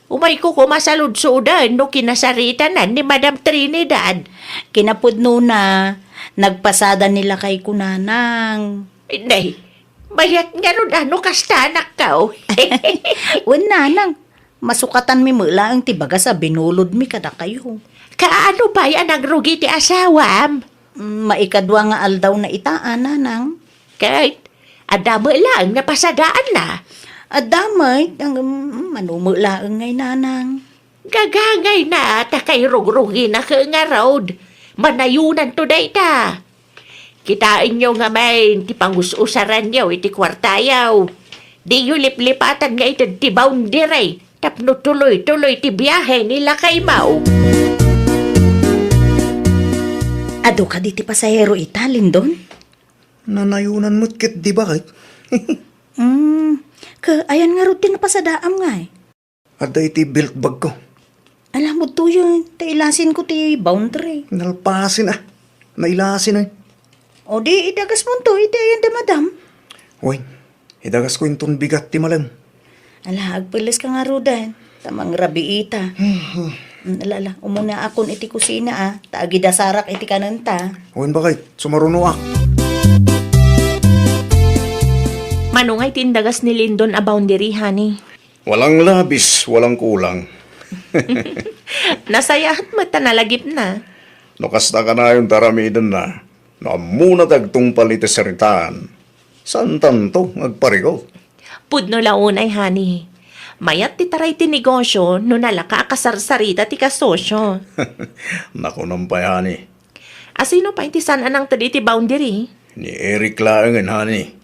Umayko koma saludsoden no kinasaritanan ni Madam Trinidad. Kinapudnona, Nagpasada ni lakayko, nanang. Nay, mayat ngarud a no kasta, anakko. Wen, nanang. Masukatanmi met laeng ti bagas a binulodmi kadakayo. Kaano pay a nagrugi ti asawam? Mm, maikadua nga aldaw na ita, a, nanang. Ket, adda met laeng napasadaanna? Adda met, ang, mm, mano met laeng ngay, nanang. Gagangayna ta kairugrugi na ket ngarud. Manayunanto dayta. Kitaenyo ngamin ti pangus-usaranyo iti kuartayo. Diyo liplipatan nga ited ti boundary tapno tuloy-tuloy ti biahe ni lakaymo. Adu kadi ti pasahero ita, Lindon? Nanayunan met ket di baket. Hmm, ke, ayan ngarud ti napasadaam ngay? Adda iti belt bagko. Ala, mudtoyen, ta ilasinko ti boundary. Nalpasen, a. Nailasen, a. O di, idagasmonto, iti ayan da madam. Wen, idagasko inton bigat ti malem. Ala, agpelleska ngaruden, ta mangrabiita. Hmm. Mm, ala, ala, umunaakon iti kusina, a, ta agidasarak iti kanenta. Wen, baket, sumarunoak. Mano ngay ti indagas ni Lindon a boundary, honey? Walang labis, walang kulang. Nasayaat met ta nalagipna. No kasta kanayon ti aramidenna, no ammona ti agtungpal iti saritaan, saantanto nga agparikut? Pudno la unay, honey. Mayat ti taray ti negosio no nalaka a kasarsarita ti kasosio. Nakunam pay, honey. Asino pay ti saan a nangted iti boundary? Ni Eric laengen, honey.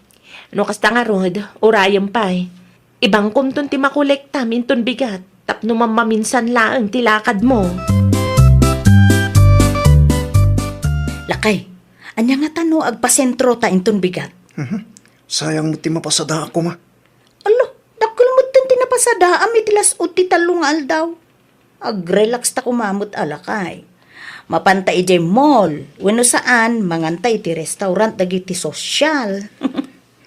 No kasta ngarud, urayem pay. Ibangkomton ti makolektam inton bigat tapno mammaminsan laeng ti lakadmo. Lakay, ania ngata no agpasentrota inton bigat? Mhm. Sayang met ti mapasadaak koma. Ala, dakkel metten ti napasadaam iti las-ud ti tallo nga aldaw. Agrelaxta koma met a, lakay. Mapanta idiay mall, wenno saan, manganta iti restaurant dagiti sosyal.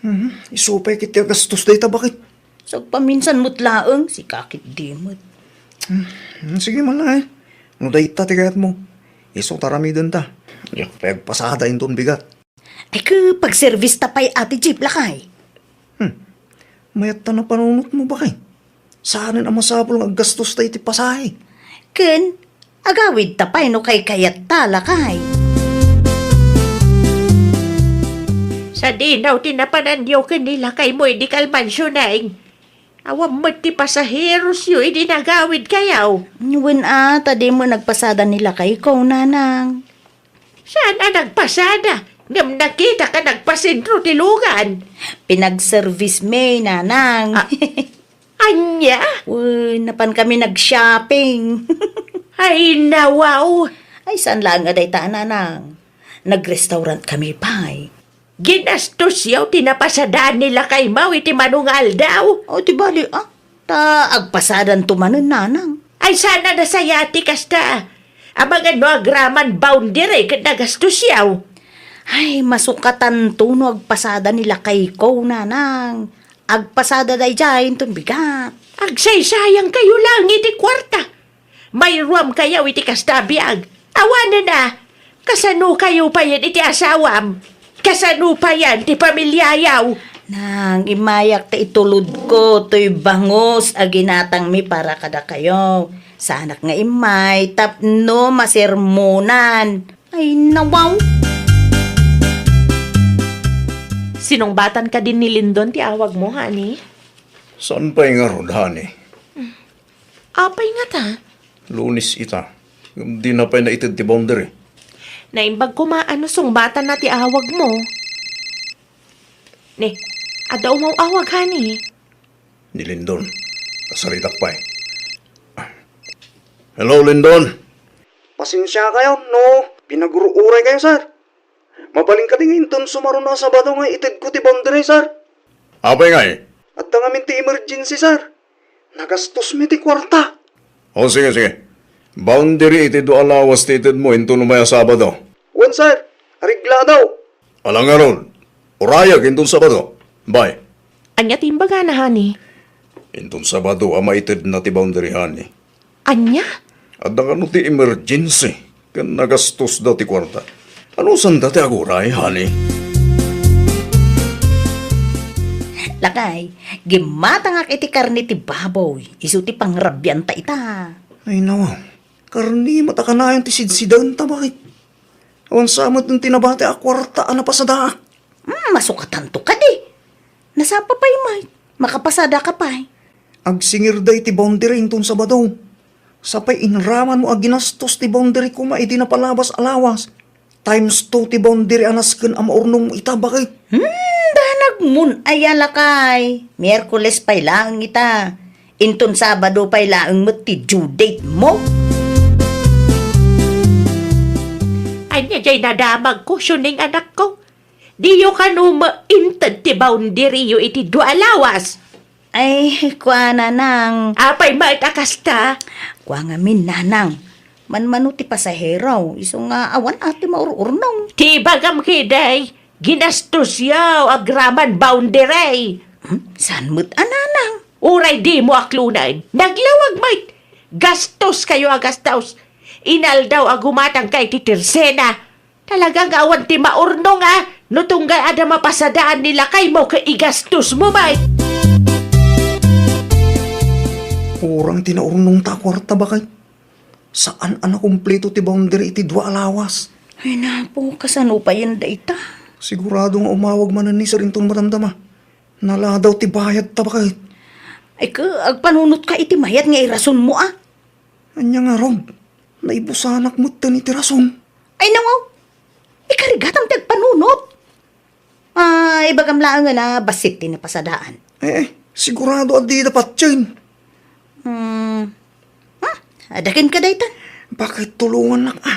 Mhm. Isu pay ket ti agastos dayta, baket. Sagpaminsan met laeng, sika ket di met. Hmm, sige man la, e. No dayta ti kayatmo, isu ta aramidenta. Diak pay agpasada inton bigat. Ay, ke, pagservice ta pay, Ate Jeep, lakay. Hmm. Mayat ta napanunotmo, baket. Saanen a masapul nga aggastosta iti pasahe. Ken, agawidta pay no kaykayatta, lakay. Sadino ti napananyo ken ni lakaymo idi kalmansioneng? Awan met ti pasaherosyo idi nagawidkayo. Wen a, ta dimo nagpasada ni lakayko, nanang. Saan a nagpasada? Ngem nakitaka nagpasentro ti lugan. Pinagservice mi, nanang. A-, ania? Wen, napan kami nag-shopping. Ay, nawaw. Ay, saan laeng a dayta, nanang. Nag-restaurant kami pay. Ginastosyo ti napasadaan ni lakaymo iti mano nga aldaw? O, ti bali, a. Ta agpasadanto manen, nanang. Ay, saan a nasayaat ti kasta. Amangan no agraman boundary ket nagastosyo. Ay, masukatanto no agpasada ni lakayko, nanang. Agpasada daydiay inton bigat. Agsaysayangkayo laeng iti kuarta. Mairuamkayo iti kasta a biag. Awanen a, kasanokayo payen iti asawam? Kasano payen ti pamiliayo? Nang, immayak ta itulodko toy bangus a ginatangmi para kadakayo. Saanak nga immay tapno masermonan. Ay, nawaw! Sinungbatan kadin ni Lindon ti awagmo, honey? Saan pay ngarud, honey? Apay ngata? Lunes ita. Dina pay naited ti boundary. Naimbag koma a no sungbatanna ti awagmo. Ni, adda umaw-awag, honey. Ni Lindon. Kasaritak pay. Hello, Lindon. Pasensiakayo no pinagruuraykayo, sir. Mabalin kadi nga inton sumaruno a Sabado nga itedko ti boundary, sir. Apay ngay? Adda ngamin ti emergency, sir. Nagastosmi ti kuarta. O, sige, sige. Boundary iti dua a lawas ti itedmo inton umay a Sabado. Wen, sir. Areglado. Ala ngarud, urayek inton Sabado. Bye. Ania ti imbagana, honey? Inton Sabado a maitedna ti boundary, honey. Ania? Adda kano ti emergency ken nagastosda ti kuarta. Anusanda ti aguray, honey? Lakay, gimmatangak iti karne ti baboy, isu ti pangrabianta ita. Ay, nawa. Karne met a kanayon ti sidsidaenta, baket. Awan sa met ti nabati a kuarta a napasadaak. Hmm, masukatanto kadi. Nasapa pay met, makapasadaka pay. Agsingirda iti boundary inton Sabado. Sapay inramanmo a ginastos ti boundary koma idi napalabas a lawas. Times two ti boundary a nasken a maurnongmo ita, baket. Hmm, danagmon aya, lakay. Miyerkules pay laeng ita. Inton Sabado pay laeng met ti due date mo. Ania jay nadamagko, siuning anakko? Diyo kano mainted ti boundaryyo iti dua a lawas? Ay, kua, nanang. Apay met a kasta? Kua ngamin, nanang. Manmano ti pasahero, isu nga awan a ti maur-urnong. Ti ibagam ketdi, ginastosyo agraman boundary. Hmm? Saan met a, nanang? Uray dimo aklonen, naglawag met. Gastoskayo a gastos. Inaldaw a gumatangka iti tersena. Talaga nga awan ti maurnong a, no tunggay adda mapasadaan ni lakaymo ket igastosmo met. Kurang ti naurnongta a kuarta, baket. Saan a nakumpleto ti boundary iti dua a lawas. Ay, napo, kasano payen dayta? Sigurado nga umawag manen ni Sir inton madamdama. Naladaw ti bayadta, baket. Ay, ket agpanunotka iti mayat nga irasonmo, a? Ania ngarud? Naibusanak metten iti rason. Ay, nawaw! Ikarigatam ti agpanunot! Ah, ibagam laengen a bassit ti napasadaan. Eh, eh, sigurado a dida patien. Hmm. Ha? Adda kenka daytan? Baket, tulongannak, a.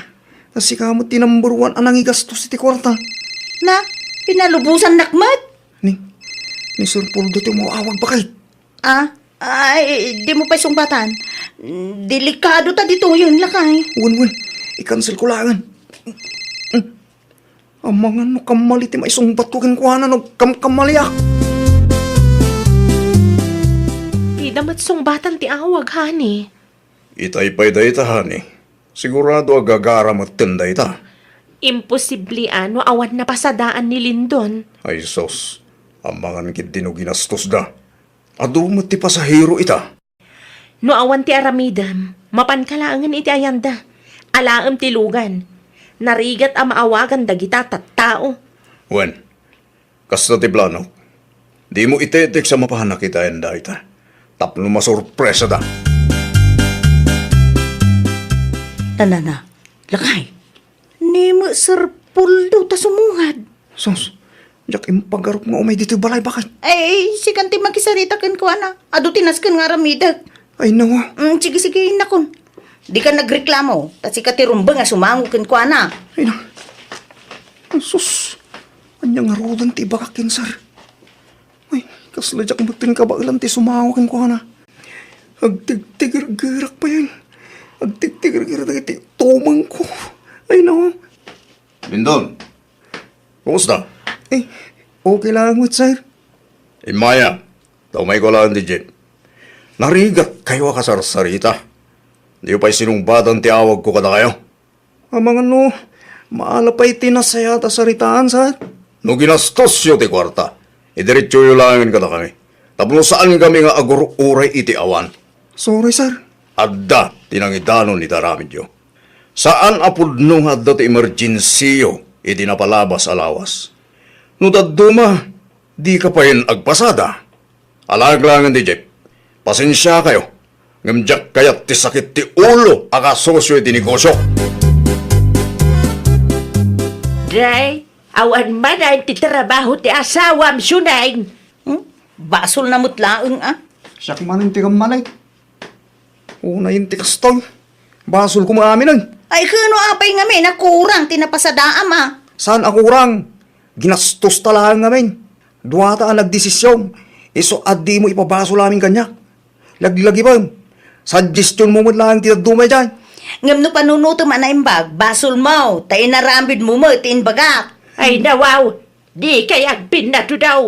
Ta sika met ti number one a nangigastos iti kuarta. Na, pinalubosannak met? Ni, ni Sir Poldo ti umawag, baket. Ah, ay, dimo pay sungbatan. Delikado ta ditoyen, lakay. Wen, wen. I-cancel ko laengen. Amangan no kammali ti maisungbatko kenkuana no kamkammaliak. Dida met sungbatan ti awag, honey. Itay pay dayta, honey. Sigurado a gagara metten dayta. Imposible a no awan napasadaan ni Lindon. Ay sus, amangan ketdi no ginastosda. Adu met ti pasahero ita. No awan ti aramidem, mapanka laengen iti ayanda. Alaem ti lugan. Narigat a maawagan dagita tattao. Wen, kasta ti planok. Dimo itetek sa mapanak iti ayanda ita. Tapno masurpresada. Tanana, lakay. Ni met Sir Poldo ta sumungad. Sus, diak impagarup nga umay ditoy balay, baket. Ay, sikan ti makisarita kenkuana. Adu ti nasken nga aramidek. Ay, nawa. Mm, sige, sige, innakon. Dika nagreklamo, ta sika ti rumbeng a sumango kenkuana. Ay, na. Sus, ania ngaruden ti ibagak ken Sir? Ay, kasla diak metten kabaelan ti sumango kenkuana. Agtigtigergerak payen. Agtigtigergerak dagiti tumengko. Ay, no. Lindon, kumusta? Eh, okay lang met, Sir. Immay a, ta umayko laeng ti jeep. Narigatkayo a kasarsarita. Diyo pay sinungbatan ti awagko kadakayo. Amangan no, maala pay ti nasayaat a saritaan, Sir. No ginastosyo ti kuarta, idiretsoyo laengen kadakami. Tapno saankami nga agur-uray iti awan. Sorry, Sir. Adda ti nangidanon iti aramidyo. Saan a pudno nga adda ti emergensiyo iti napalabas a lawas. No dadduma, dika payen agpasada. Alaek laengen ti jeep. Pasensiakayo, ngem diak kayat ti sakit ti ulo a kasosyo iti negosyo. Day, awan manen ti trabaho ti asawam, Suneng. Hmm? Basolna met laeng, a. Siak manen ti kammali. Unayen ti kastoy. Basolko met aminen. Ay, kuno apay ngamin a kurang ti napasadaam, a? Saan a kurang? Ginastosta laeng ngamin. Duata a nagdesision. Isu a dimo ipabasol amin kaniak. Laglagipem. Suggestionmo met laeng ti dadduma idiay. Ngem no panunotem a naimbag, basolmo, ta inaramidmo met ti imbagak. Ay, nawaw. Dikay agpinnatudaw.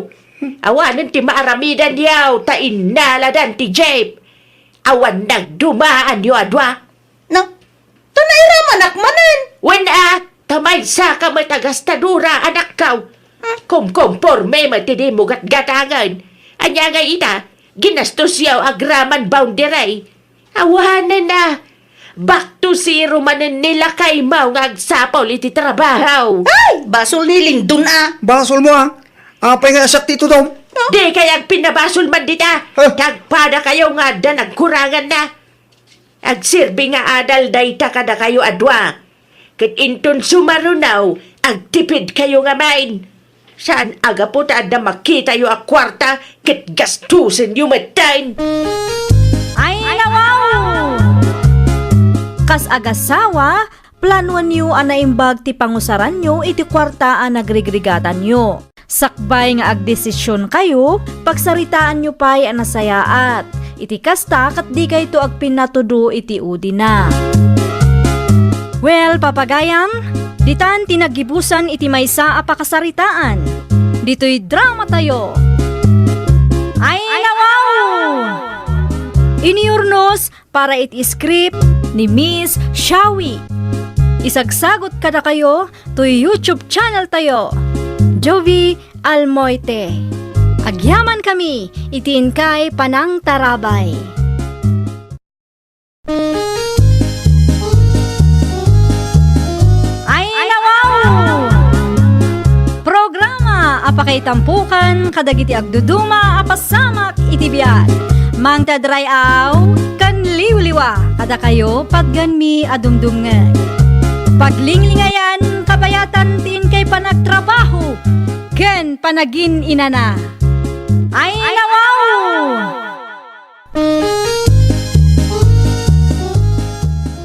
Awanen ti maaramidanyo, ta innaladan ti jeep. Awan nagdumaanyo a dua. No? Ta nairamanak manen. Wen a, Ta maysa ka met a gastadora, anakko. Kumkumporme met ti dimo gatgatangen. Ania ngay ita, ginastos yaw agraman boundary. Awanen a, back to zero manen ni lakaymo nga agsapul iti trabaho. Ay, basol ni Lindon a. Basolmo a. Apay nga asak ti tudom? Dikay agpinnabasol man dita. Huh? Kagpada kayo nga adda nagkurangan na. Agserbi nga adal dayta kadakayo a dua. Ket inton sumaruno, agtipid kayo ngamin. Saan a gapu ta adda makitayo a kuarta ket gastusenyo metten. Ay, nawaw! Kas agasawa, planuenyo a naimbag ti pangusaranyo iti kuarta a nagrigrigatanyo. Sakbay nga agdesisionkayo, pagsaritaanyo pay a nasayaat. Iti kasta, ket dikayto agpinnatudo iti udina. Well, papagayam, ditan ti naggibusan iti maysa a pakasaritaan. Ditoy dramatayo. Ay, nawaw! Iniurnos para iti script ni Miss Shawi. Isagsagot kadakayo toy YouTube channel tayo, Jovie Almoite. Agyaman kami iti inkay panangtarabay. Ay, nawaw! Programa a pakaitampukan kadagiti agduduma a pasamak iti biag. Mangted ray-aw ken liwliwa kadakayo patgenmi a dumdumngeg. Paglinglingayan, kabayatan ti inkay panagtrabaho ken panagin-inana. Ay, nawaw!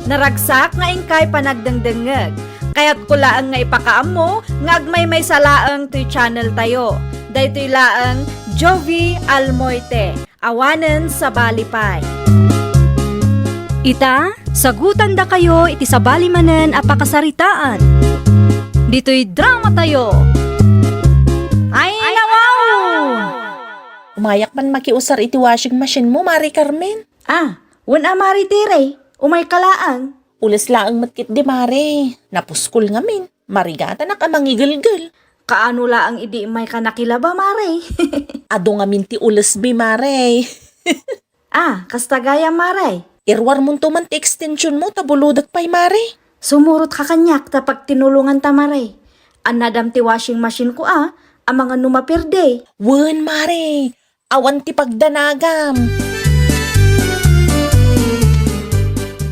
Naragsak nga inkay panagdengdengngeg. Kayatko laeng nga ipakaammo nga agmaymaysa laeng toy channel tayo. Daytoy laeng Jovie Almoite. Awanen sabali pay. Ita, sagutandakayo iti sabali manen a pakasaritaan. Ditoy dramatayo. Ay, nawaw! Umayak man makiusar iti washing machine mo, Mare Carmen. Ah, wen a, Mare Tere, umayka laeng. Ules laeng met ketdi, Mare. Napuskol ngamin. Marigatanak a mangigelgel. Kaano laeng idi umayka nakilaba, Mare? Adu ngamin ti ulesmi, Mare. Ah, kasta gayam, Mare. Iruarmonto man ti extension mo ta bulodek pay, Mare. Sumurotka kaniak ta pagtinulonganta, Mare. Annadam ti washing machine ko a, amangan no maperde. Wen, Mare. Awan ti pagdanagam.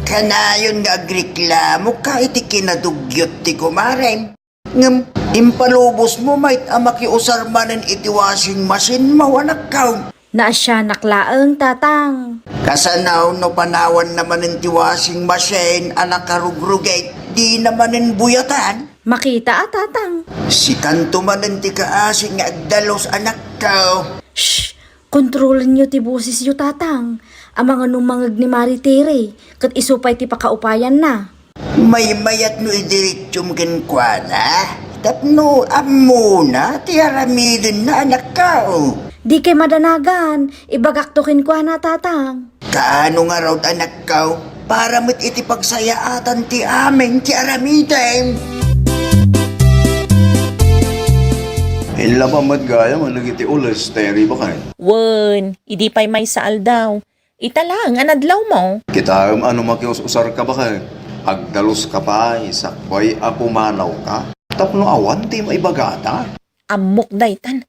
Kanayon nga agreklamoka iti kinadugyot ti kumarem. Ngem impalubosmo met a makiusar manen iti washing machine mo, anakko. Naasianak laeng, Tatang. Kasano no panawanna manen ti washing machine a nakarugrugit, dina manen buyatan? Makita a, Tatang. Sikanto manen ti kaasi nga agdalus, anakko. Shh! Kontrolenyo ti bosesyo, Tatang. Amangan no mangngeg ni Mare Tere, ket isu pay ti pakaupayanna. Maymayat no idiretsum kenkuana, tapno ammona ti aramidenna, anakko. Dikay madanagan, ibagakto kenkuana, Tatang. Kaano ngarud, anakko, para met iti pagsayaatan ti amin ti aramidem? Inlaba met gayam dagiti ules, Tere, baket. Wen, idi pay maysa aldaw, ita laeng a nadlawmo. Kitaem a no makius-usarka, baket, agdaluska pay sakbay a pumanawka tapno awan ti maibagata. Ammok daytan.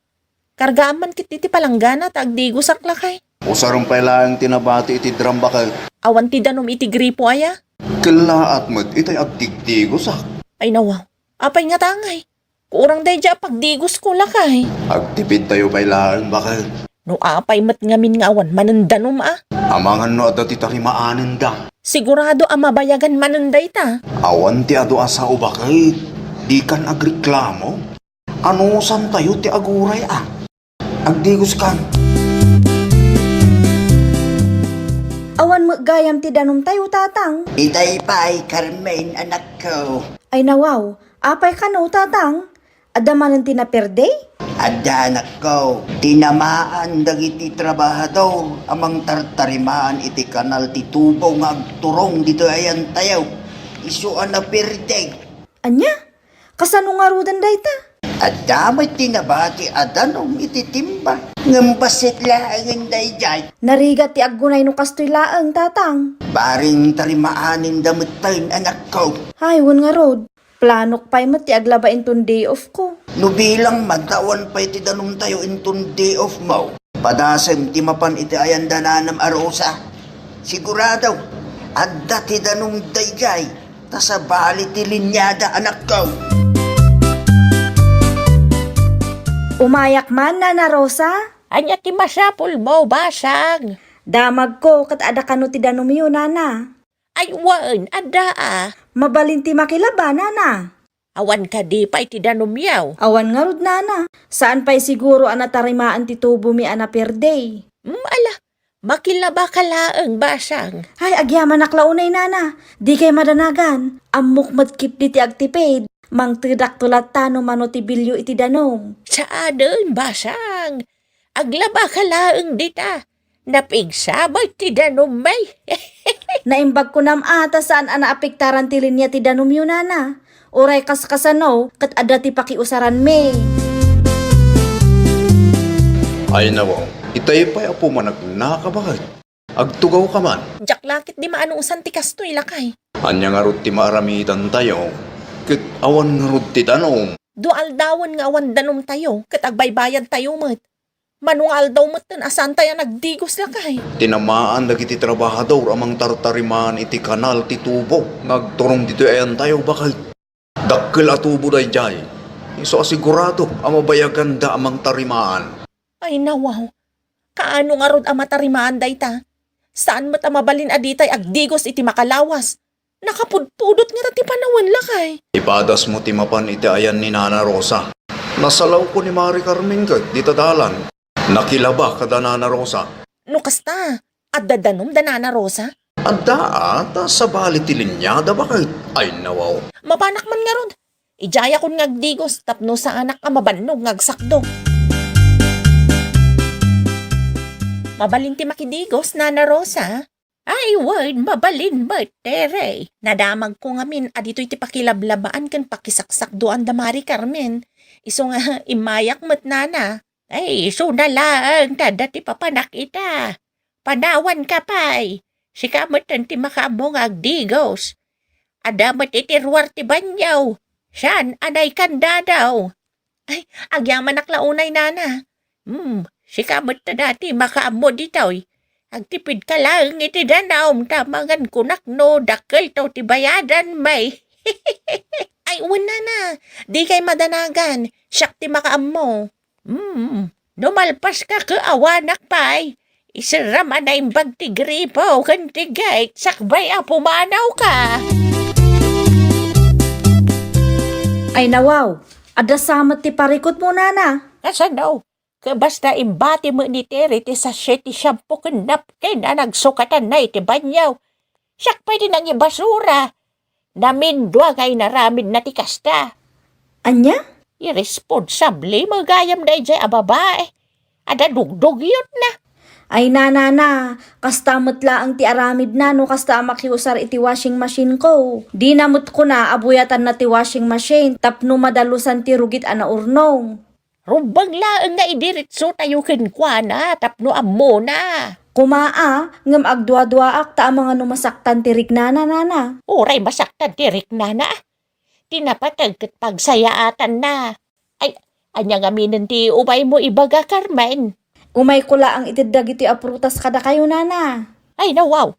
Kargaam man ketdi ti palanggana ta agdigosak, lakay. Usarem pay laeng ti nabati iti drum, baket. Awan ti danum iti gripo aya? Kellaat met itay agdigdigosak. Ay, nawaw. Apay ngata ngay? Kurang daydiay a pagdigosko, lakay. Agtipidtayo pay laeng, baket. No apay met ngamin nga awan manen danum a? Amangan no adda ti tarimaanenda. Sigurado a mabayagan manen dayta. Awan ti adu a sao, baket. Dikan agreklamo. Anusantayo ti aguray a. Agdigoskan. Awan met gayam ti danumtayo, Tatang. Itay pay, Carmen, anakko. Ay, nawaw, apay kano, Tatang? Adda manen ti naperde? Adda, anakko. Tinamaan dagiti trabahador a mangtartarimaan iti kanal ti tubo nga agturong ditoy ayantayo. Isu a naperde. Ania? Kasano ngaruden dayta? Adda met ti nabati a danum iti timba. Ngem bassit laengen daydiay. Narigat ti aggunay no kastoy laeng, Tatang. Bareng tarimaanen da metten, anakko. Ay, wen ngarud. Planok pay met ti aglaba inton day off ko. No bilang man ta awan pay ti danumtayo inton day off mo. Padasem ti mapan iti ayan da nanam a Rosa. Sigurado, adda ti danum daydiay, ta sabali ti linyada, anakko. Umayak man, Nana Rosa. Ania ti masapulmo, basang? Damagko ket adda kano ti danumyo, Nana. Ay, wen, adda a. Mabalin ti makilaba, Nana. Awan kadi pay ti danumyo? Awan ngarud, Nana. Saan pay siguro a natarimaan ti tubomi a naperdi. Mm, ala, makilaba ka laeng, basang. Ay, agyamanak la unay, Nana. Dikay madanagan. Ammok met ketdi ti agtipid. Mangtedakto latta no mano ti bilio iti danum. Saanen, basang. Aglaba ka laeng dita. Napigsa met ti danummi. Naimbag kunam a ta saan a naapektaran ti linya ti danumyo, Nana. Uray kaskasano, ket adda ti pakiusaranmi. Ay, nawaw. Itay pay a pumanagna ka, baket. Agtugawka man. Diak la ketdi maanusan ti kastoy, lakay. Ania ngarud ti maaramidantayo? Ket awan ngarud ti danum. Dua aldawen nga awan danumtayo, ket agbaybayadtayo met. Mano nga aldaw metten a saantay a nagdigos, lakay. Tinamaan dagiti trabahador a mangtartarimaan iti kanal ti tubo nga agturong ditoy ayantayo, baket. Dakkel a tubo daydiay. Isu a sigurado a mabayaganda a mangtarimaan. Ay, nawaw. Kaano ngarud a matarimaan dayta? Saan met a mabalin a ditay agdigos iti makalawas? Nakapudpudot ngata ti panawen, lakay. Ipadasmo ti mapan iti ayan ni Nana Rosa. Nasalawko ni Mari Carmen ket dita dalan. Nakilaba kada Nana Rosa. No kasta, adda danum da Nana Rosa? Adda a, ta sabali ti linyada, baket. Ay, nawaw. Mapanak man ngarud. Idiayakon nga agdigos tapno saanak a mabannog nga agsakdo. Mabalin ti makidigos, Nana Rosa? Ay, wen, mabalin met, Tere. Nadamagko ngamin a ditoy ti pakilablabaan ken pakisaksakdoan da Mari Carmen. Isu nga immayak met, Nana. Ay, isuna laeng ta adda ti papanak ita. Panawanka pay. Sika metten ti makaammo nga agdigos. Adda met iti ruar ti banio. Saan a naikandado. Ay, agyamanak la unay, Nana. Hmm, sika met ta dati makaammo ditoy. Agtipidka laeng iti danum ta mangan kunak no dakkelto ti bayadanmi. Ay, wen, Nana, dikay madanagan. Siak ti makaammo. Hmm, no malpaska ket awanak pay. Iserram a naimbag ti gripo ken ti gate sakbay a pumanawka. Ay, nawaw, adda sa met ti parikutmo, Nana. Kasano? Ket basta imbati met ni Tere ti sachet ti shampoo ken napkin a nagsukatanna iti banio. Siak pay ti nangibasura. Namindua nga inaramidna ti kasta. Ania? Iresponsable met gayam daydiay a babai. Adda dugdugyotna. Ay, Nana, kasta met laeng ti aramidna no kasta a makiusar iti washing machine ko. Dina met kuna a buyatanna ti washing machine tapno madalusan ti rugit a naurnong. Rumbeng laeng nga idiretsotayo kenkuana tapno ammona. Koma a, ngem agduaduaak ta amangan no masaktan ti riknana, Nana. Uray masaktan ti riknana, a. Ti napateg ket pagsayaatanna. Ay, ania ngaminen ti umaymo ibaga, Carmen? Umayko laeng ited dagitoy a prutas kadakayo, Nana. Ay, nawaw.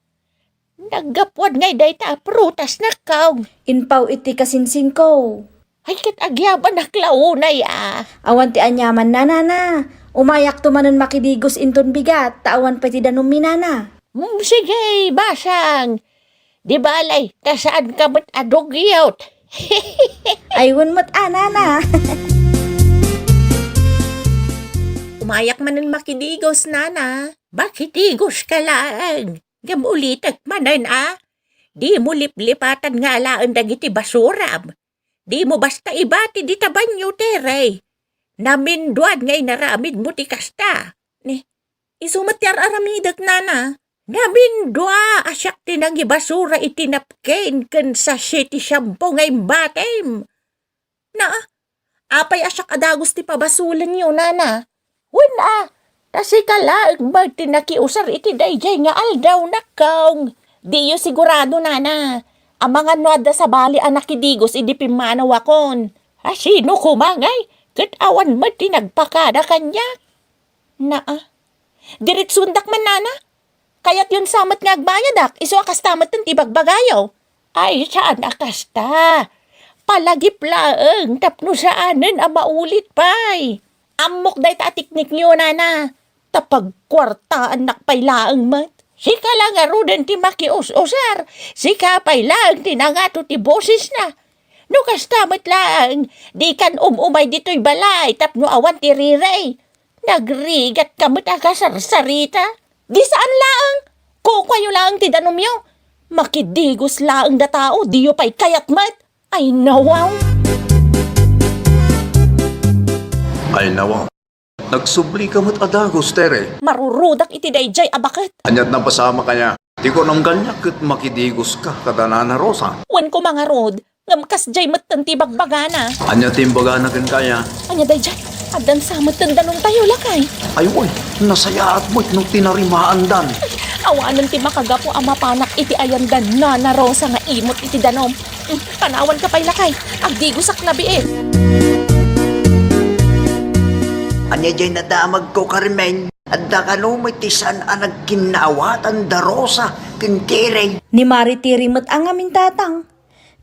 Naggapuan ngay dayta a prutas, nakkaw. Inpaw iti kasinsinko. Ay, ket agyamanak la unay a. Awan ti aniamanna, Nana. Umayakto manen makidigos inton bigat, ta awan pay ti danummi, Nana. Hmm, sige, basang. Di bale, ta saanka met a dugyot. Ay, wen met a, Nana. Umayak manen makidigos, Nana. Makidigos ka laeng. Ngem ulitek manen a, dimo liplipatan nga alaen dagiti basuram. Dimo basta ibati dita banio, Tere. Naminduan nga inaramidmo ti kasta. Ni, isu met ti ar-aramidek, Nana. Namindua a siak ti nangibasura iti napkin ken sachet ti shampoo nga imbatim. Na, apay a siak a dagus ti pabasulenyo, nana? Wen a, ta sika laeng met ti nakiusar iti daydiay nga aldaw, nakkaw. Diyo sigurado, nana. Amangan no adda sabali a nakidigos idi pimmanawakon. A sino koma ngay? Ket awan met ti nagpakada kaniak. Naa. Diritsuendak man, nana. Kayatyon sa met nga agbayadak, isu a kasta met ti bagbagayo. Ay, saan a kasta. Palagip laeng tapno saanen a maulit pay. Ammok dayta a teknikyo, nana. Ta pagkuartaannak pay laeng met. Sika la ngaruden ti makius-usar. Sika pay laeng ti nangato ti bosesna. No kasta met laeng, dikan um-umay ditoy balay tapno awan ti rirey. Nagrigatka met a kasarsarita. Di saan laeng. Kukuayo laeng ti danumyo. Makidigos laeng da tao, diyo pay kayat met. Ay, nawaw. Ay, nawaw. Nagsublika met a dagus, Tere. Marurudak iti daydiay a baket. Aniat napasamak aya? Ti kunam kaniak ket makidigoska kada Nana Rosa. Wen koma ngarud, ngem kasdiay metten ti bagbagana. Ania ti imbagana kenka aya? Ania daydiay? Addan sa metten danumtayo, lakay. Ay, wen, nasayaat met no tinarimaandan. Awanen ti makagapu a mapanak iti ayandan Nana Rosa nga imot iti danum. Mm, panawanka pay, lakay. Agdigosak labiit. Ania diay nadamagko, Carmen? Adda kano met ti saan a nagkinnaawatan da Rosa ken Tere? Ni Mari Tere met a ngamin, tatang.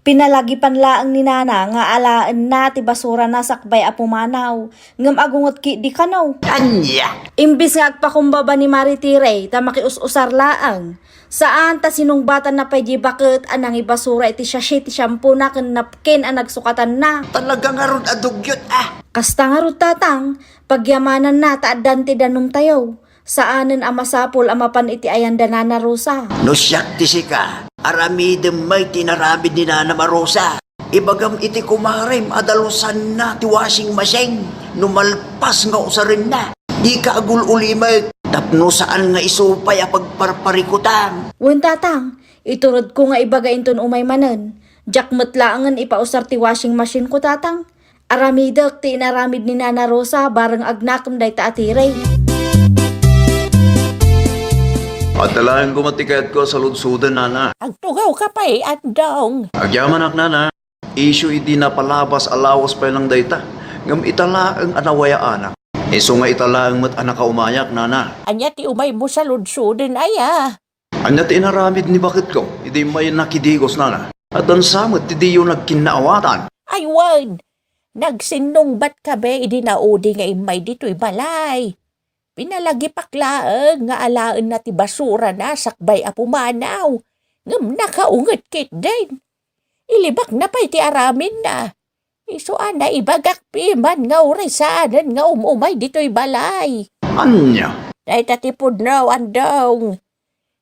Pinalagipan laeng ni nana nga alaenna ti basurana sakbay a pumanaw, ngem agunget ketdi kano. Ania? Imbes nga agpakumbaba ni Mari Tere ta makius-usar laeng, saan ta sinungbatanna pay diay baket a nangibasura iti sachet ti shampoo-na ken napkin a nagsukatanna. Talaga ngarud a dugyot, ah! Kasta ngarud, tatang, pagyamananna ta addan ti danumtayo. Saanen a masapul a mapan iti ayan da Nana Rosa. No siak ti sika, aramidem met ti inaramid ni Nanam a Rosa. Ibagam iti kumarem a dalusanna ti washing machine no malpas nga usarenna. Dika agul-ulimek tapno saan nga isu pay a pagparparikutam. Wen, tatang, ituredko nga ibaga inton umay manen. Diak met laengen ipausar ti washing machine-ko, tatang. Aramidek ti inaramid ni Nana Rosa bareng agnakem dayta a Tere. Adda laeng koma ti kayatko a saludsoden, Nana. Agtugawka pay, Andong. Agyamanak, Nana. Isu idi napalabas a lawas pay lang dayta, ngem ita laeng a nawayaanak. Isu nga ita laeng met a nakaumayak, Nana. Ania ti umaymo saludsoden aya? Ania ti inaramid ni baketko idi immay nakidigos, Nana? Addan sa met ti diyo nagkinnaawatan. Ay wen, nagsinnungbatka idi naudi nga immay ditoy balay. Pinalagipak laeng nga alaenna ti basurana sakbay a pumanaw, ngem nakaunget ketdin. Ilibakna pay ti aramidna. Isu a naibagak piman nga uray saanen nga um-umay ditoy balay. Ania? Dayta ti pudno, Andong.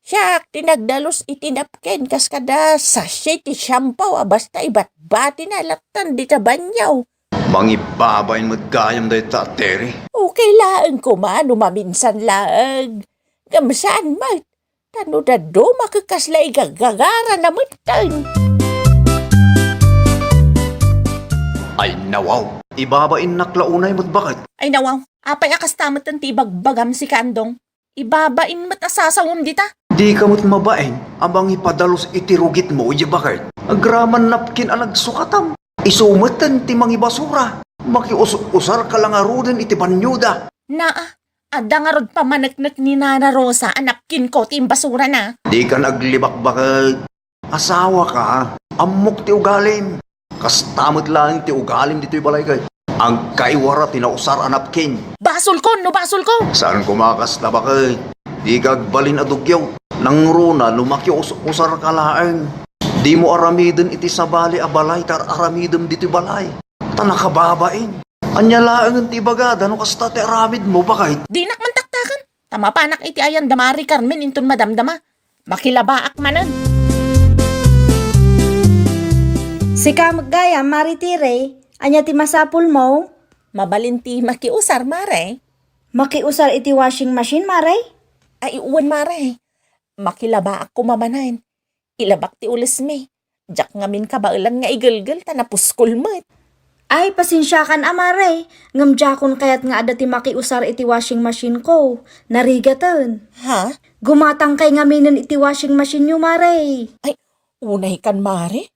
Siak ti nagdalus iti napkin kas kada sachet ti shampoo a basta ibatbatina lattan dita banio. Mangibabain met gayam dayta, Tere. Okay laeng koma no maminsan laeng. Ngem saan met. Ta no dadduma ket kasla igagagara na metten. Ay, nawaw. Ibabainnak la unay met baket. Ay, nawaw. Apay a kasta metten ti ibagbagam, sika, Andong? Ibabain met a sasawem dita. Dika met mabain a mangipadalus iti rugitmo idiay baket. Agraman napkin a nagsukatam. Isu metten ti mangibasura. Makius-usarka la ngaruden iti banioda. Naa, adda ngarud pamaneknek ni Nana Rosa a napkinko ti imbasurana. Dikan aglibakbaket. Asawaka, ammok ti ugalim. Kasta met laeng ti ugalim ditoy balay ket agkaiwara ti nausar a napkin. Basolko no basolko! Saan koma a kasta, baket. Dika agbalin a dugyaw. Nangruna no makius-usarka laeng. Dimo aramiden iti sabali a balay ti ar-aramidem ditoy balay. Ta nakababain. Ania laengen ti ibagada no kasta ti aramidmo, baket? Dinak man taktaken. Ta mapanak iti ayan da Mari Carmen inton madamdama. Makilabaak manen. Sika met gayam, Mari Tere, ania ti masapulmo? Mabalin ti makiusar, Mare. Makiusar iti washing machine, Mare? Ay, wen, Mare. Makilabaak koma manen. Ilabak ti ulesmi. Diak ngamin kabaelan nga igelgel ta napuskol met. Ay, pasensiakan a, Mare, ngem diakon kayat nga adda ti makiusar iti washing machine ko. Narigaten. Ha? Gumatangkay ngaminen iti washing machine yo, Mare. Ay, unay kan, Mare.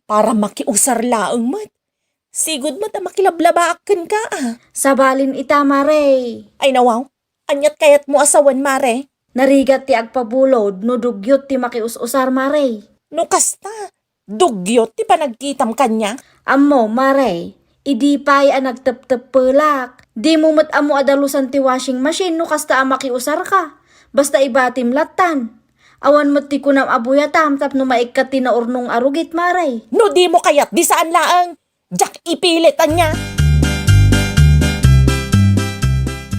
Para makiusar laeng met. Sigud met a makilablabaak kenka, a. Sabalin ita, Mare. Ay, nawaw. Aniat kayatmo a sawen, Mare? Narigat ti agpabulod no dugyot ti makius-usar, Mare. No kasta, dugyot ti panagkitam kaniak? Ammo, Mare, idi pay a nagtepteppelak, dimo met ammo a dalusan ti washing machine no kasta a makiusarka. Basta ibatim lattan. Awan met ti kunam a buyatam tapno maikkat ti naurnong a rugit, Mare. No dimo kayat, di saan laeng. Diak ipilit, ania?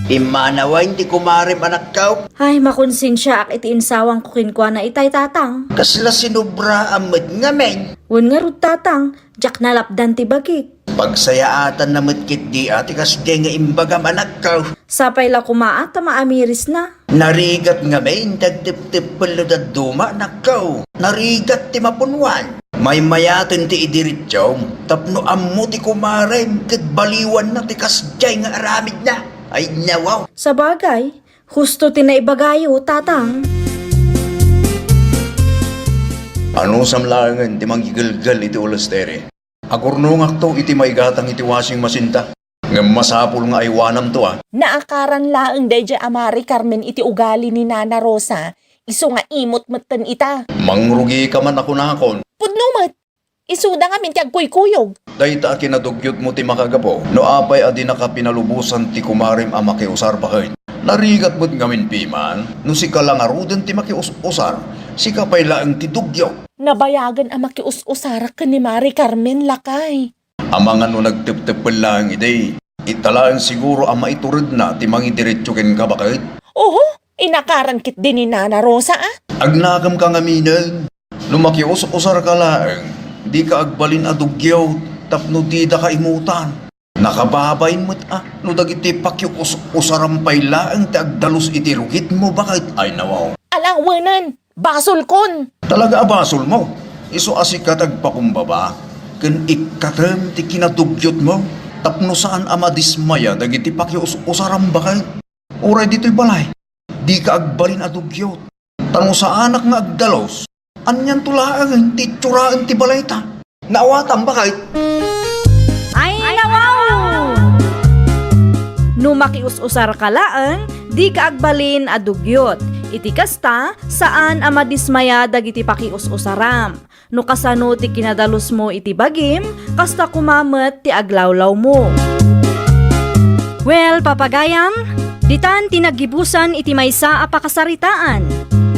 Immanawen ti kumarem, anakko. Ay, makonsensiaak iti insawangko kenkuana itay, Tatang. Kasla sinobraan met ngamin. Wen ngarud, Tatang, diak nalapdan ti bagik. Pagsayaatanna met ketdi a ti kasdiay nga imbagam, anakko. Sapay la koma a ta maamirisna. Narigat ngamin ti agtepteppel no dadduma, anakko. Narigat ti mapunwan. Maymayaten ti idiretsum tapno ammo ti kumarem ket baliwanna ti kasdiay nga aramidna. Ay, nawaw. Sabagay, husto ti naibagayo, Tatang. Anusam laengen ti manggigelgel iti ulesteri. Agurnongakto iti maigatang iti washing machine ta. Ngem masapul nga aywanamto, a. Naakaran laeng daydiay a Mari Carmen iti ugali ni Nana Rosa, isu nga imot metten ita. Mangrugika man a kunakon. Pudno met. Isuda ngamin ti agkuykuyog. Dayta a kinadugyotmo ti makagapu no apay a dinaka pinalubosan ti kumarem a makiusar baket. Narigat met ngamin piman no sika la ngaruden ti makius-usar, sika pay laeng ti dugyot. Nabayagen a makius-usarak ken ni Mari Carmen, lakay. Amangan no nagtepteppel laeng idi, ita laeng siguro a maituredna ti mangidiretso kenka baket. Oho, inakaran ketdi ni Nana Rosa, a. Agnakemka ngaminen. No makius-usarka laeng, dika agbalin a dugyot tapno didaka imutan. Nakababain met a no dagiti pakius-usaram pay laeng ti agdalus iti rugitmo baket, ay nawaw. Ala, wenen, basolkon. Talaga a basolmo. Isu a sika ti agpakumbaba ken ikkatem ti kinadugyotmo tapno saan a madismaya dagiti pakius-usaram baket. Uray ditoy balay, dika agbalin a dugyot. Ta no saanak nga agdalus, anianto laeng ti itsuraen ti balayta? Naawatam baket? Ay, nawaw! No makius-usarka laeng, dika agbalin a dugyot. Iti kasta, saan a madismaya dagiti pakius-usaram. No kasano ti kinadalusmo iti bagim, kasta koma met ti aglawlawmo. Well, papagayam, ditan ti naggibusan iti maysa a pakasaritaan.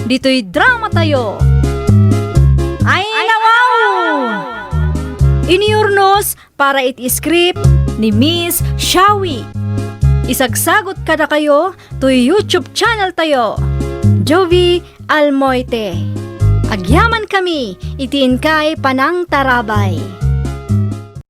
Ditoy dramatayo. Ay, nawaw! Inurnos para iti script ni Miss Shawi. Isagsagot kadakayo toy YouTube channel tayo, Jovie Almoite. Agyamankami iti inkay panangtarabay.